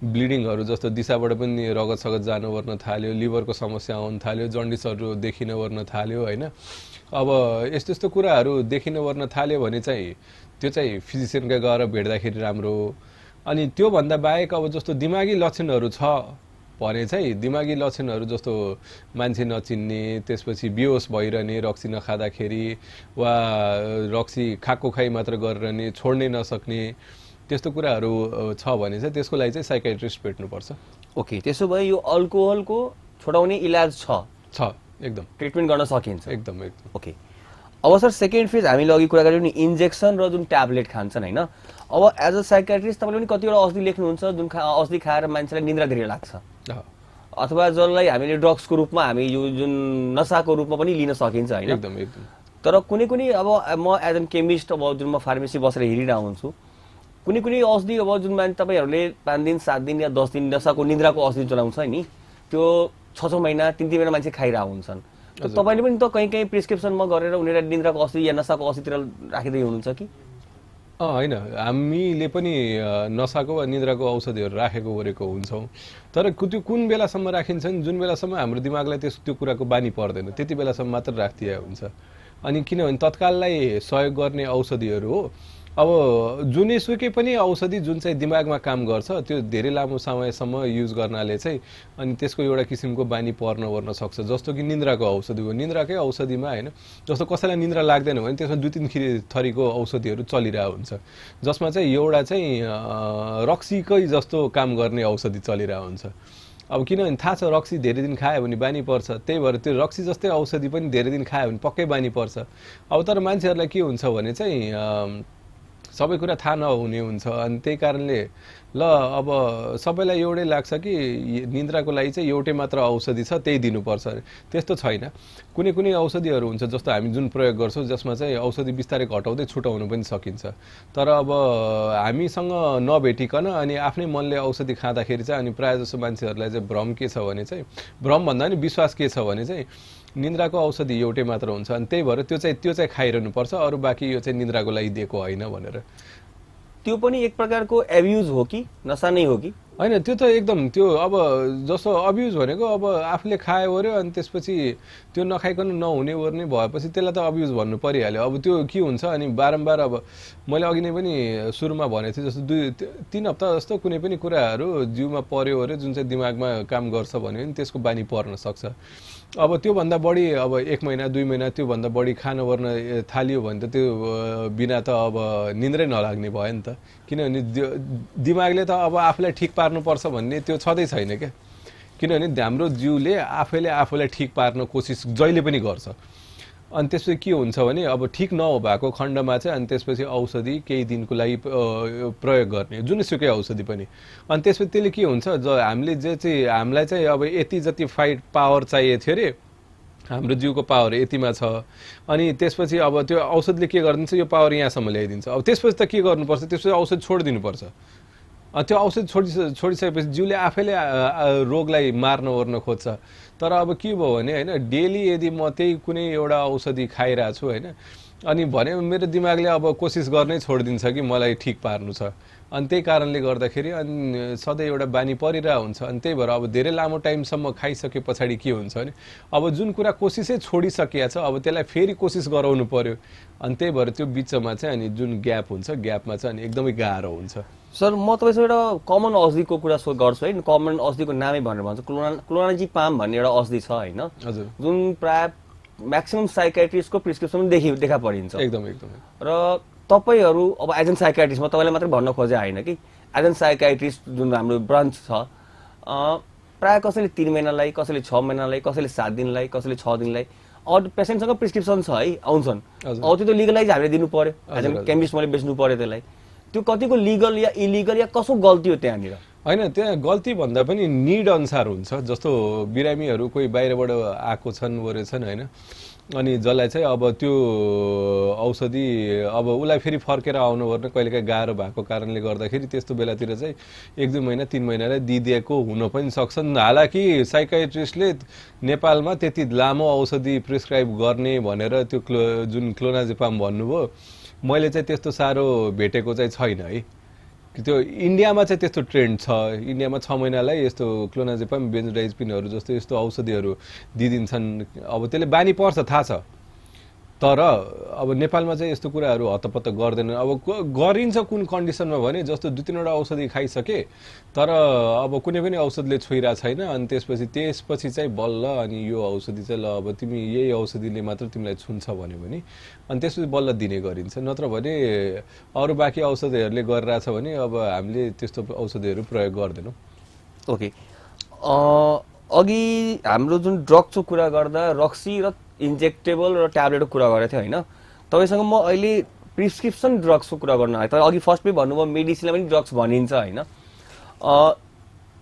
ब्लिडिङहरू जस्तो दिशाबाट पनि रगत जान ओर्न थाल्यो, लिभरको समस्या आउन थाल्यो, जन्डिसहरू देखिन ओर्न थाल्यो होइन। अब यस्तो कुराहरू देखिन ओर्न थाल्यो भने चाहिँ त्यो चाहिँ फिजिसियनकै गएर भेट्दाखेरि राम्रो। अनि त्योभन्दा बाहेक अब जस्तो दिमागी लक्षणहरू छ भने चाहिँ दिमागी लक्षणहरू जस्तो मान्छे नचिन्ने, त्यसपछि बेहोस भइरहने रक्सी नखाँदाखेरि वा रक्सी खाएको खाइ मात्र गरिरहने, छोड्नै नसक्ने त्यस्तो कुराहरू छ भने चाहिँ त्यसको लागि चाहिँ साइकाइट्रिस्ट भेट्नुपर्छ। ओके, त्यसो भए यो अल्कोहलको छोडाउने इलाज छ एकदम ट्रिटमेन्ट गर्न सकिन्छ एकदम। ओके, अब सर सेकेन्ड फेज हामीले अघि कुरा गऱ्यौँ नि इन्जेक्सन र जुन ट्याब्लेट खान्छन् होइन। अब एज अ साइकाट्रिस्ट तपाईँले पनि कतिवटा औषधि लेख्नुहुन्छ जुन औषधि खाएर मान्छेलाई निद्रा धेरै लाग्छ, अथवा जसलाई हामीले ड्रग्सको रूपमा हामी यो जुन नसाको रूपमा पनि लिन सकिन्छ होइन। एकदम। तर कुनै अब म एज एन केमिस्ट अब जुन म फार्मेसी बसेर हेरिरहेको हुन्छु, कुनै औषधि अब जुन मान्छे तपाईँहरूले 5 दिन 7 दिन या 10 दिन नसाको निद्राको औषधि चलाउँछ नि, त्यो 6 महिना 3 महिना मान्छे खाइरहेको हुन्छन्। तपाईँले पनि त कहीँ प्रिस्क्रिप्सनमा गरेर उनीहरूलाई निद्राको औषधि या नसाको औषधितिर राखिँदै हुनुहुन्छ कि? होइन, हामीले पनि नसाको वा निद्राको औषधिहरू राखेको गरेको हुन्छौँ, तर त्यो कुन बेलासम्म राखिन्छ नि, जुन बेलासम्म हाम्रो दिमागलाई त्यो कुराको बानी पर्दैन त्यति बेलासम्म मात्र राखिदिया हुन्छ। अनि किनभने तत्काललाई सहयोग गर्ने औषधिहरू हो, अब जुनैसुकै पनि औषधि जुन चाहिँ दिमागमा काम गर्छ त्यो धेरै लामो समयसम्म युज गर्नाले चाहिँ अनि त्यसको एउटा किसिमको बानी पर्न सक्छ। जस्तो कि निन्द्राको औषधि हो, निन्द्राकै औषधिमा होइन, जस्तो कसैलाई निन्द्रा लाग्दैन भने त्यसमा 2-3 थरीको औषधिहरू चलिरहेको हुन्छ, जसमा चाहिँ एउटा चाहिँ रक्सीकै जस्तो काम गर्ने औषधि चलिरहेको हुन्छ। अब किनभने थाहा छ रक्सी धेरै दिन खायो भने बानी पर्छ, त्यही भएर त्यो रक्सी जस्तै औषधि पनि धेरै दिन खायो भने पक्कै बानी पर्छ। अब तर मान्छेहरूलाई के हुन्छ भने चाहिँ सबै कुरा थाहा नहुने हुन्छ, अनि त्यही कारणले ल अब सबैलाई एउटै लाग्छ कि निन्द्राको लागि चाहिँ एउटै मात्र औषधि छ त्यही दिनुपर्छ, त्यस्तो छैन। कुनै औषधिहरू हुन्छ जस्तो हामी जुन प्रयोग गर्छौँ जसमा चाहिँ औषधि बिस्तारै घटाउँदै छुटाउनु पनि सकिन्छ, तर अब हामीसँग नभेटिकन अनि आफ्नै मनले औषधि खाँदाखेरि चाहिँ अनि प्रायः जसो मान्छेहरूलाई चाहिँ भ्रम के छ भने चाहिँ, भ्रम भन्दा नि विश्वास के छ भने चाहिँ निन्द्राको औषधि एउटै मात्र हुन्छ, अनि त्यही भएर त्यो चाहिँ खाइरहनुपर्छ, अरू बाँकी यो चाहिँ निन्द्राको लागि दिएको होइन भनेर। त्यो पनि एक प्रकारको एब्युज हो कि नसा नै हो कि? होइन, त्यो त एकदम त्यो अब जस्तो अब्युज भनेको अब आफूले खायो वर्यो अनि त्यसपछि त्यो नखाइकन नहुने ओर्ने भएपछि त्यसलाई त अब्युज भन्नु परिहाल्यो। अब त्यो के हुन्छ अनि बारम्बार, अब मैले अघि नै पनि सुरुमा भनेको थिएँ जस्तो 2-3 हप्ता जस्तो कुनै पनि कुराहरू जिउमा पर्यो वर्यो जुन चाहिँ दिमागमा काम गर्छ भने पनि त्यसको बानी पर्न सक्छ। अब त्योभन्दा बढी अब 1 महिना 2 महिना त्योभन्दा बढी खान वर्न थालियो भने त त्यो बिना त अब निन्द्रै नलाग्ने भयो नि त, किनभने दिमागले त अब आफूलाई ठिक पार्नुपर्छ भन्ने त्यो छँदै छैन क्या, किनभने हाम्रो जिउले आफूलाई ठिक पार्न कोसिस जहिले पनि गर्छ। अनि त्यसपछि के हुन्छ भने अब ठिक नभएको खण्डमा चाहिँ अनि त्यसपछि औषधि केही दिनको लागि प्रयोग गर्ने, जुनसुकै औषधि पनि, अनि त्यसपछि त्यसले के हुन्छ हामीले चाहिँ हामीलाई चाहिँ अब यति जति फाइट पावर चाहिएको थियो अरे, हाम्रो जिउको पावर यतिमा छ, अनि त्यसपछि अब त्यो औषधिले के गरिदिन्छ, यो पावर यहाँसम्म ल्याइदिन्छ। अब त्यसपछि त के गर्नुपर्छ, त्यसपछि औषध छोडिदिनुपर्छ। त्यो औषध छोडिसकेपछि जिउले आफैले रोगलाई मार्न ओर्न खोज्छ। तर अब के भयो भने होइन, डेली यदि म त्यही कुनै एउटा औषधि खाइरहेको छु होइन, अनि भने मेरो दिमागले अब कोसिस गर्नै छोडिदिन्छ कि मलाई ठिक पार्नु छ, अनि त्यही कारणले गर्दाखेरि अनि सधैँ एउटा बानी परिरहेको हुन्छ। अनि त्यही भएर अब धेरै लामो टाइमसम्म खाइसके पछाडि के हुन्छ भने अब जुन कुरा कोसिसै छोडिसकिया छ अब त्यसलाई फेरि कोसिस गराउनु पर्यो, अनि त्यही भएर त्यो बिचमा चाहिँ अनि जुन ग्याप हुन्छ, ग्यापमा चाहिँ अनि एकदमै गाह्रो हुन्छ। सर म तपाईँसँग एउटा कमन औषधिको कुरा गर्छु है, कमन औषधिको नामै भनेर भन्छ, क्लोनाजिपाम भन्ने एउटा औषधि छ होइन, हजुर, जुन प्राय म्याक्सिमम साइकाट्रिस्टको प्रिस्क्रिप्सन देखा परिन्छ एकदम। र तपाईहरू अब एज एन साइकाट्रिस्ट, म तपाईँलाई मात्रै भन्न खोजे होइन कि, एज एन साइकाट्रिस्ट जुन हाम्रो ब्रान्च छ, प्राय कसैले 3 महिनालाई, कसैले 6 महिनालाई, कसैले 7 दिनलाई, कसैले 6 दिनलाई अरू पेसेन्टसँग प्रिस्क्रिप्सन छ है, आउँछन्। अब त्यो त लिगलाइज हामीले दिनु पर्यो, एज एन केमिस्ट मैले बेच्नु पर्यो त्यसलाई, त्यो कतिको लिगल या इलिगल या कसो गल्ती हो त्यहाँनिर? होइन, त्यहाँ गल्ती भन्दा पनि निड अनुसार हुन्छ। जस्तो बिरामीहरू कोही बाहिरबाट आएको छन् छन् होइन, अनि जसलाई चाहिँ अब त्यो औषधि अब उसलाई फेरि फर्केर आउनु पर्ने कहिलेकाहीँ गाह्रो भएको कारणले गर्दाखेरि त्यस्तो बेलातिर चाहिँ 1-2 महिना 3 महिनालाई दिइदिएको हुन पनि सक्छन्। हालाकि साइकाट्रिस्टले नेपालमा त्यति लामो औषधि प्रिस्क्राइब गर्ने भनेर त्यो जुन क्लोनाजिपाम भन्नुभयो, मैले चाहिँ त्यस्तो साह्रो भेटेको चाहिँ छैन है। त्यो इन्डियामा चाहिँ त्यस्तो ट्रेन्ड छ, इन्डियामा 6 महिनालाई यस्तो क्लोनाजिपाम, बेन्जोडाइजपिनहरू जस्तो यस्तो औषधिहरू दिइदिन्छन्। अब त्यसले बानी पर्छ थाहा छ, तर अब नेपालमा चाहिँ यस्तो कुराहरू हतपत्त गर्दैन। अब गरिन्छ कुन कन्डिसनमा भने जस्तो 2-3 वटा औषधि खाइसके तर अब कुनै पनि औषधिले छोइरहेको छैन, अनि त्यसपछि चाहिँ बल्ल अनि यो औषधि चाहिँ ल अब तिमी यही औषधिले मात्र तिमीलाई छुन्छ भन्यो भने अनि त्यसपछि बल्ल दिने गरिन्छ, नत्र भने अरू बाँकी औषधिहरूले गरिरहेछ भने अब हामीले त्यस्तो औषधिहरू प्रयोग गर्दैनौँ। ओके, अघि हाम्रो जुन ड्रग्सको कुरा गर्दा रक्सी र इन्जेक्टेबल र ट्याब्लेटको कुरा गरेको थियो होइन, तपाईँसँग म अहिले प्रिस्क्रिप्सन ड्रग्सको कुरा गर्न आएँ। तर अघि फर्स्टमै भन्नुभयो मेडिसिनलाई पनि ड्रग्स भनिन्छ होइन,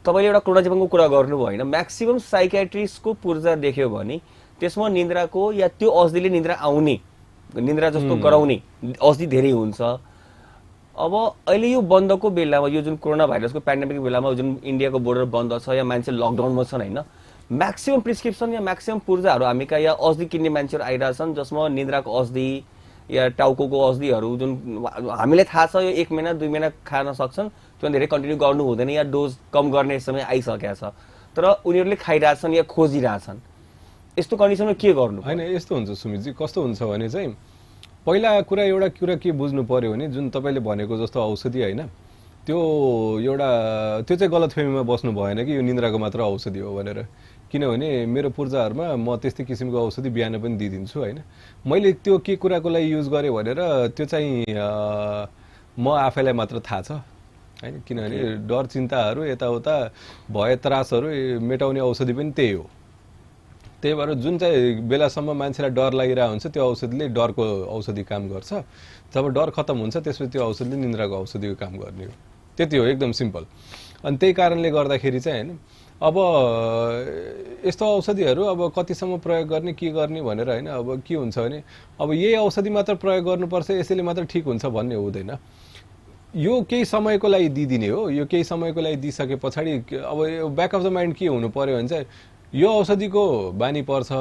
तपाईँले एउटा क्लोनाजिपामको कुरा गर्नुभयो होइन, म्याक्सिमम साइकाट्रिस्टको पूर्जा देख्यो भने त्यसमा निन्द्राको या त्यो औषधिले निन्द्रा आउने, निन्द्रा जस्तो गराउने औषधि धेरै हुन्छ। अब अहिले यो बन्दको बेलामा, यो जुन कोरोना भाइरसको पेन्डेमिकको बेलामा जुन इन्डियाको बोर्डर बन्द छ या मान्छे लकडाउनमा छन् होइन, म्याक्सिमम प्रिस्क्रिप्सन या म्याक्सिमम पूर्जाहरू हामी कहाँ या औषधि किन्ने मान्छेहरू आइरहेछन् जसमा निन्द्राको औषधि या टाउकोको औषधिहरू जुन हामीलाई थाहा छ यो 1 महिना 2 महिना खान सक्छन्, त्यो धेरै कन्टिन्यू गर्नु हुँदैन या डोज कम गर्ने समय आइसकेको छ, तर उनीहरूले खाइरहेछन् या खोजिरहेछन्। यस्तो कन्डिसनमा के गर्नु? हैन, यस्तो हुन्छ सुमितजी, कस्तो हुन्छ भने चाहिँ पहिला एउटा कुरा के बुझ्नु पर्यो भने जुन तपाईँले भनेको जस्तो औषधि होइन, त्यो चाहिँ गलतफहमीमा बस्नु भएन कि यो निन्द्राको मात्र औषधि हो भनेर। किनभने मेरो पूर्जाहरूमा म त्यस्तै किसिमको औषधि बिहान पनि दिइदिन्छु होइन। मैले त्यो के कुराको लागि युज गरेँ भनेर त्यो चाहिँ म आफैलाई मात्र थाहा छ होइन। किनभने डर चिन्ताहरू यताउता भए त्रासहरू मेटाउने औषधि पनि त्यही हो। त्यही भएर जुन चाहिँ बेलासम्म मान्छेलाई डर लागिरहेको हुन्छ त्यो औषधिले डरको औषधि काम गर्छ। जब डर खत्तम हुन्छ त्यसपछि त्यो औषधिले निन्द्राको औषधिको काम गर्ने हो। त्यति हो, एकदम सिम्पल। अनि त्यही कारणले गर्दाखेरि चाहिँ होइन, अब यस्तो औषधिहरू अब कतिसम्म प्रयोग गर्ने के गर्ने भनेर होइन, अब के हुन्छ भने अब यही औषधि मात्र प्रयोग गर्नुपर्छ यसैले मात्र ठिक हुन्छ भन्ने हुँदैन। यो केही समयको लागि दिइदिने हो। यो केही समयको लागि दिइसके पछाडि अब ब्याक अफ द माइन्ड के हुनु पर्यो भने चाहिँ यो औषधिको बानी पर्छ,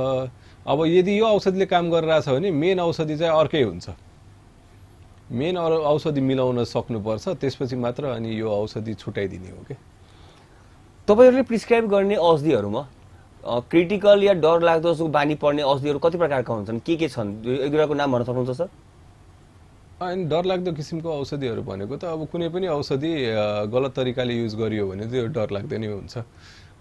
अब यदि यो औषधिले काम गरिरहेछ भने मेन औषधि चाहिँ अर्कै हुन्छ। मेन औषधि मिलाउन सक्नुपर्छ, त्यसपछि मात्र अनि यो औषधि छुट्याइदिने हो। के तपाईँहरूले प्रिस्क्राइब गर्ने औषधिहरूमा क्रिटिकल या डर लाग्दो बानी पर्ने औषधिहरू कति प्रकारका हुन्छन्, के छन्? एक दुईवटाको नाम भन्न सक्नुहुन्छ सर? अनि डरलाग्दो किसिमको औषधिहरू भनेको त अब कुनै पनि औषधि गलत तरिकाले युज गरियो भने त्यो डरलाग्दो नै हुन्छ।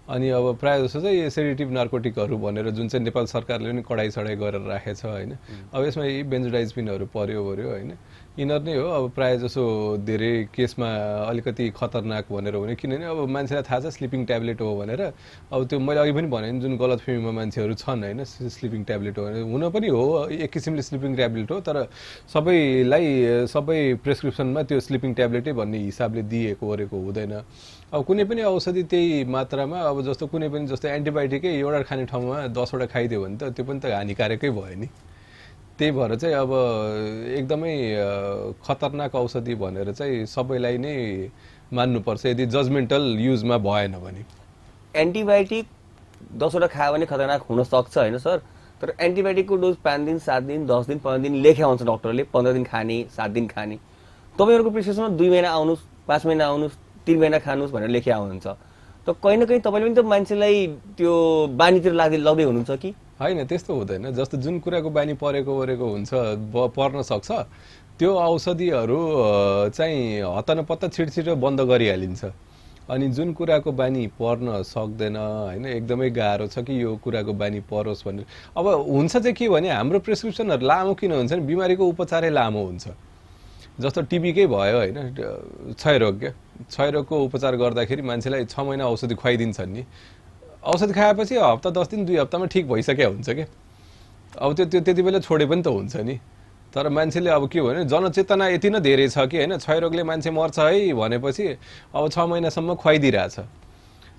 अनि अब प्रायः जस्तो चाहिँ सेडेटिभ नार्कोटिकहरू भनेर जुन चाहिँ नेपाल सरकारले पनि कडाइ चढाइ गरेर राखेको छ होइन। अब यसमा यी बेन्जोडाइजपिनहरू पर्यो होइन, यिनीहरू नै हो अब प्रायः जसो धेरै केसमा अलिकति खतरनाक भनेर हो। किनभने अब मान्छेलाई थाहा छ स्लिपिङ ट्याब्लेट हो भनेर। अब त्यो मैले अघि पनि भने जुन गलतफहमीमा मान्छेहरू छन् होइन, स्लिपिङ ट्याब्लेट हो भनेर। हुन पनि हो, एक किसिमले स्लिपिङ ट्याब्लेट हो, तर सबै प्रेसक्रिप्सनमा त्यो स्लिपिङ ट्याब्लेटै भन्ने हिसाबले दिएको गरेको हुँदैन। अब कुनै पनि औषधि त्यही मात्रामा, अब जस्तो कुनै पनि जस्तो एन्टिबायोटिकै एउटा खाने ठाउँमा 10 वटा खाइदियो भने त त्यो पनि त हानिकारकै भयो नि। त्यही भएर चाहिँ अब एकदमै खतरनाक औषधि भनेर चाहिँ सबैलाई नै मान्नुपर्छ यदि जजमेन्टल युजमा भएन भने। एन्टिबायोटिक 10 वटा खायो भने खतरनाक हुन सक्छ होइन सर, तर एन्टिबायोटिकको डोज 5 दिन 7 दिन 10 दिन 15 दिन लेखा हुन्छ डक्टरले, 15 दिन खाने 7 दिन खाने। तपाईँहरूको प्रिस्क्रिप्सनमा 2 महिना आउनुहोस्, 5 महिना आउनुहोस्, 3 महिना खानुहोस् भनेर लेखा हुन्छ। त कहीँ न कहीँ तपाईँले पनि त मान्छेलाई त्यो बानीतिर लाग्दै हुनुहुन्छ कि होइन? त्यस्तो हुँदैन। जस्तो जुन कुराको बानी परेको हुन्छ पर्न सक्छ त्यो औषधिहरू चाहिँ हत्तनपत्त छिटो बन्द गरिहालिन्छ। अनि जुन कुराको बानी पर्न सक्दैन होइन, एकदमै गाह्रो छ कि यो कुराको बानी परोस् भनेर। अब हुन्छ चाहिँ के भने हाम्रो प्रेसक्रिप्सनहरू लामो किन हुन्छ भने बिमारीको उपचारै लामो हुन्छ। जस्तो टिबीकै भयो होइन, क्षयरोगको उपचार गर्दाखेरि मान्छेलाई 6 महिना औषधि खुवाइदिन्छन् नि। औषधि खाएपछि हप्ता 10 दिन 2 हप्तामा ठिक भइसक्यो हुन्छ क्या। अब त्यो त्यति बेला छोडे पनि त हुन्छ नि। तर मान्छेले अब के भने जनचेतना यति नै धेरै छ कि होइन, क्षयरोगले मान्छे मर्छ है भनेपछि अब 6 महिनासम्म खुवाइदिरहेछ।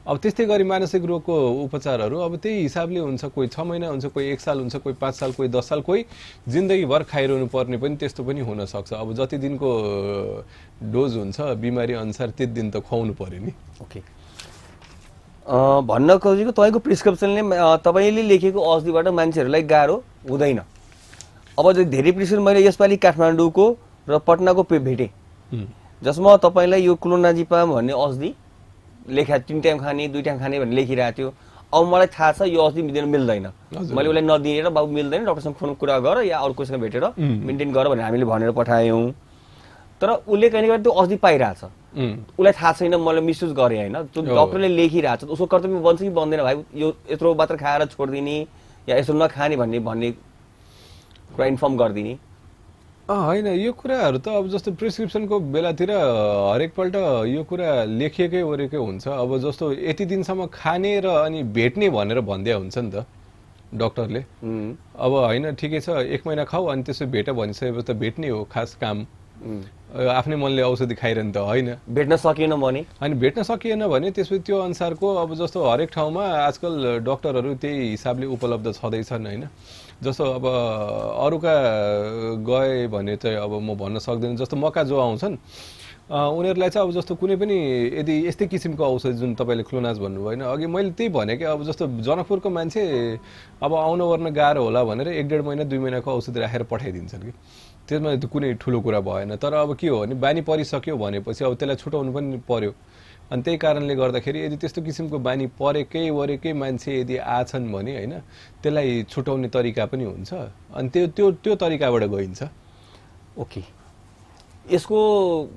अब त्यस्तै गरी मानसिक रोगको उपचारहरू अब त्यही हिसाबले हुन्छ। कोही 6 महिना हुन्छ, कोही 1 साल हुन्छ, कोही 5 साल, कोही 10 साल, कोही जिन्दगीभर खाइरहनु पर्ने पनि त्यस्तो पनि हुनसक्छ। अब जति दिनको डोज हुन्छ बिमारी अनुसार त्यति दिन त खुवाउनु पर्यो नि। ओके, भन्न खोजेको तपाईँको प्रिस्क्रिप्सनले तपाईँले लेखेको औषधिबाट मान्छेहरूलाई गाह्रो हुँदैन। अब धेरै प्रिस्क्रिप्सन मैले यसपालि काठमाडौँको र पटनाको भेटेँ, जसमा तपाईँलाई यो क्लोनाजिपाम भन्ने औषधि लेखा 3 टाइम खाने 2 टाइम खाने भनेर लेखिरहेको थियो। अब मलाई थाहा छ यो औषधि मिल्दैन, मैले उसलाई नदिएर बाबु मिल्दैन डक्टरसँग फोन कुरा गर या अरू कोसँग भेटेर मेन्टेन गर भनेर हामीले भनेर पठायौँ। तर उसले कहिले कहिले त्यो औषधि पाइरहेछ, उसलाई थाहा छैन मैले मिसयुज गरेँ होइन। त्यो डक्टरले लेखिरहेछ, उसको कर्तव्य बन्छ कि बन्दैन भाइ, यो यत्रो मात्र खाएर छोडिदिने या यसो नखाने भन्ने कुरा इन्फर्म गरिदिने होइन। यो कुराहरू त अब जस्तो प्रिस्क्रिप्सनको बेलातिर हरेकपल्ट यो कुरा लेखिएकै ओरेकै हुन्छ। अब जस्तो यति दिनसम्म खाने र अनि भेट्ने भनेर भन्दै हुन्छ नि त डक्टरले। अब होइन ठिकै छ 1 महिना खाऊ अनि त्यसो भेट भनिसकेपछि त भेट्ने हो खास काम। आफ्नै मनले औषधि खाइरहनु त होइन। भेट्न सकिएन भने अनि भेट्न सकिएन भने त्यसपछि त्यो अनुसारको अब जस्तो हरेक ठाउँमा आजकल डक्टरहरू त्यही हिसाबले उपलब्ध छँदैछन् होइन। जस्तो अब अरूका गए भने चाहिँ अब म भन्न सक्दिनँ। जस्तो मका जो आउँछन् उनीहरूलाई चाहिँ अब जस्तो कुनै पनि यदि यस्तै किसिमको औषधि जुन तपाईँले क्लोनाज भन्नुभयो होइन, अघि मैले त्यही भने कि अब जस्तो जनकपुरको मान्छे अब आउन ओर्न गाह्रो होला भनेर 1-1.5 महिना 2 महिनाको औषधि राखेर पठाइदिन्छन् कि त्यसमा त कुनै ठुलो कुरा भएन। तर अब के हो भने बानी परिसक्यो भनेपछि अब त्यसलाई छुटाउनु पनि पर्यो। अनि त्यही कारणले गर्दाखेरि यदि त्यस्तो किसिमको बानी वरेकै मान्छे यदि आछन् भने होइन त्यसलाई छुटाउने तरिका पनि हुन्छ। अनि त्यो तरिकाबाट गइन्छ। ओके, यसको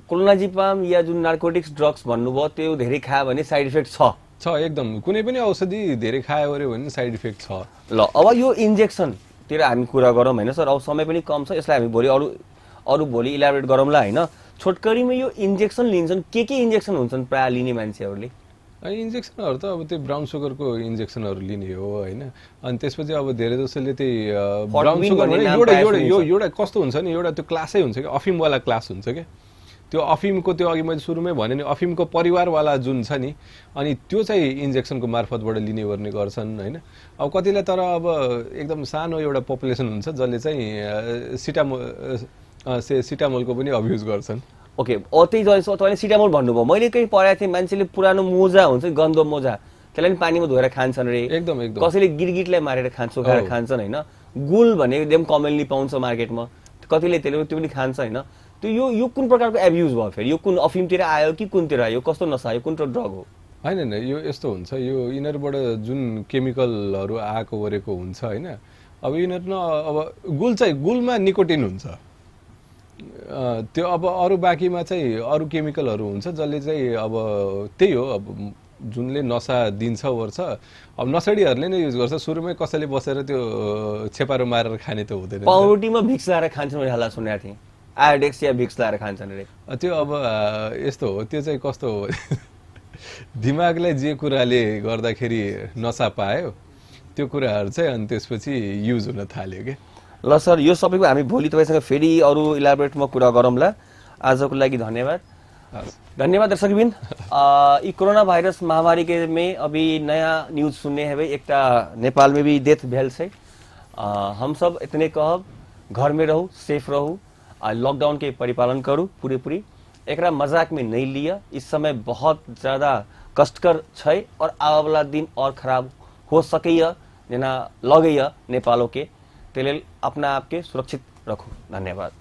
क्लोनाजिपाम या जुन नार्कोटिक्स ड्रग्स भन्नुभयो त्यो धेरै खायो भने साइड इफेक्ट छ एकदम। कुनै पनि औषधि धेरै खायो भने साइड इफेक्ट छ। ल अब यो इन्जेक्सनतिर हामी कुरा गरौँ होइन सर, अब समय पनि कम छ, यसलाई हामी भोलि इलाबोरेट गरौँला होइन। छोटकरीमा यो इन्जेक्सन लिन्छन्, के इन्जेक्सन हुन्छन् प्राय लिने मान्छेहरूले? इन्जेक्सनहरू त अब त्यो ब्राउन सुगरको इन्जेक्सनहरू लिने हो होइन। अनि त्यसपछि अब धेरै जसोले त्यही ब्राउन सुगर एउटा कस्तो हुन्छ नि, एउटा त्यो क्लासै हुन्छ कि अफिमवाला क्लास हुन्छ क्या। त्यो अफिमको त्यो अघि मैले सुरुमै भने नि अफिमको परिवारवाला जुन छ नि, अनि त्यो चाहिँ इन्जेक्सनको मार्फतबाट लिने गर्ने गर्छन् होइन। अब कतिलाई तर अब एकदम सानो एउटा पपुलेसन हुन्छ जसले चाहिँ सिटामोलको पनि अब्युज गर्छन्। ओके, त्यही तपाईँले सिटामोल भन्नुभयो, मैले कहीँ पढाएको थिएँ मान्छेले पुरानो मोजा हुन्छ गन्दो मोजा त्यसलाई पनि पानीमा धोएर खान्छन् रे। एकदम कसैले गिरगिटलाई मारेर सुकाएर खान्छन् होइन। गुल भने एकदम कमनली पाउँछ मार्केटमा, कतिले त्यसले त्यो पनि खान्छ होइन। त्यो यो कुन प्रकारको एब्युज भयो फेरि? यो कुन अफिमतिर आयो कि कुनतिर आयो? कस्तो नसा, यो कुन ड्रग हो? होइन यो यस्तो हुन्छ, यो यिनीहरूबाट जुन केमिकलहरू आएको गरेको हुन्छ होइन। अब यिनीहरू अब गुलमा निकोटिन हुन्छ, त्यो अब अरू बाँकीमा चाहिँ अरू केमिकलहरू हुन्छ जसले चाहिँ अब त्यही हो अब जुनले नसा दिन्छ वर्छ। अब नसडीहरूले नै युज गर्छ। सुरुमै कसैले बसेर त्यो छेपारो मारेर खाने त हुँदैन। पाउरोटीमा भिक्स लाएर खान्छन् मैले हल्ला सुनेको थिएँ, आयोडेक्स या भिक्स लाएर खान्छन् अरे। त्यो अब यस्तो हो, त्यो चाहिँ कस्तो हो दिमागलाई जे कुराले गर्दाखेरि नसा पायो त्यो कुराहरू चाहिँ अनि त्यसपछि युज हुन थाल्यो क्या। ल सर, यो सबैको हामी भोलि तपाईँसँग फेरि अरू इलाबोरेटमा कुरा गरौँला। आजको लागि धन्यवाद। धन्यवाद दर्शकबिन। ये कोरोना वायरस महामारी के में अभी नया न्यूज सुनने हैं भाई, एक नेपाल में भी डेथ भेल से। हम सब इतने कहब घर में रहू, सेफ रहू, लॉकडाउन के परिपालन करू पूरी। एकरा मजाक में नहीं लिया, इस समय बहुत ज़्यादा कष्टकर है और आने वाला दिन और खराब हो सकैया जेना लगैया नेपालों के। तेल अपना आप के सुरक्षित रखू। धन्यवाद।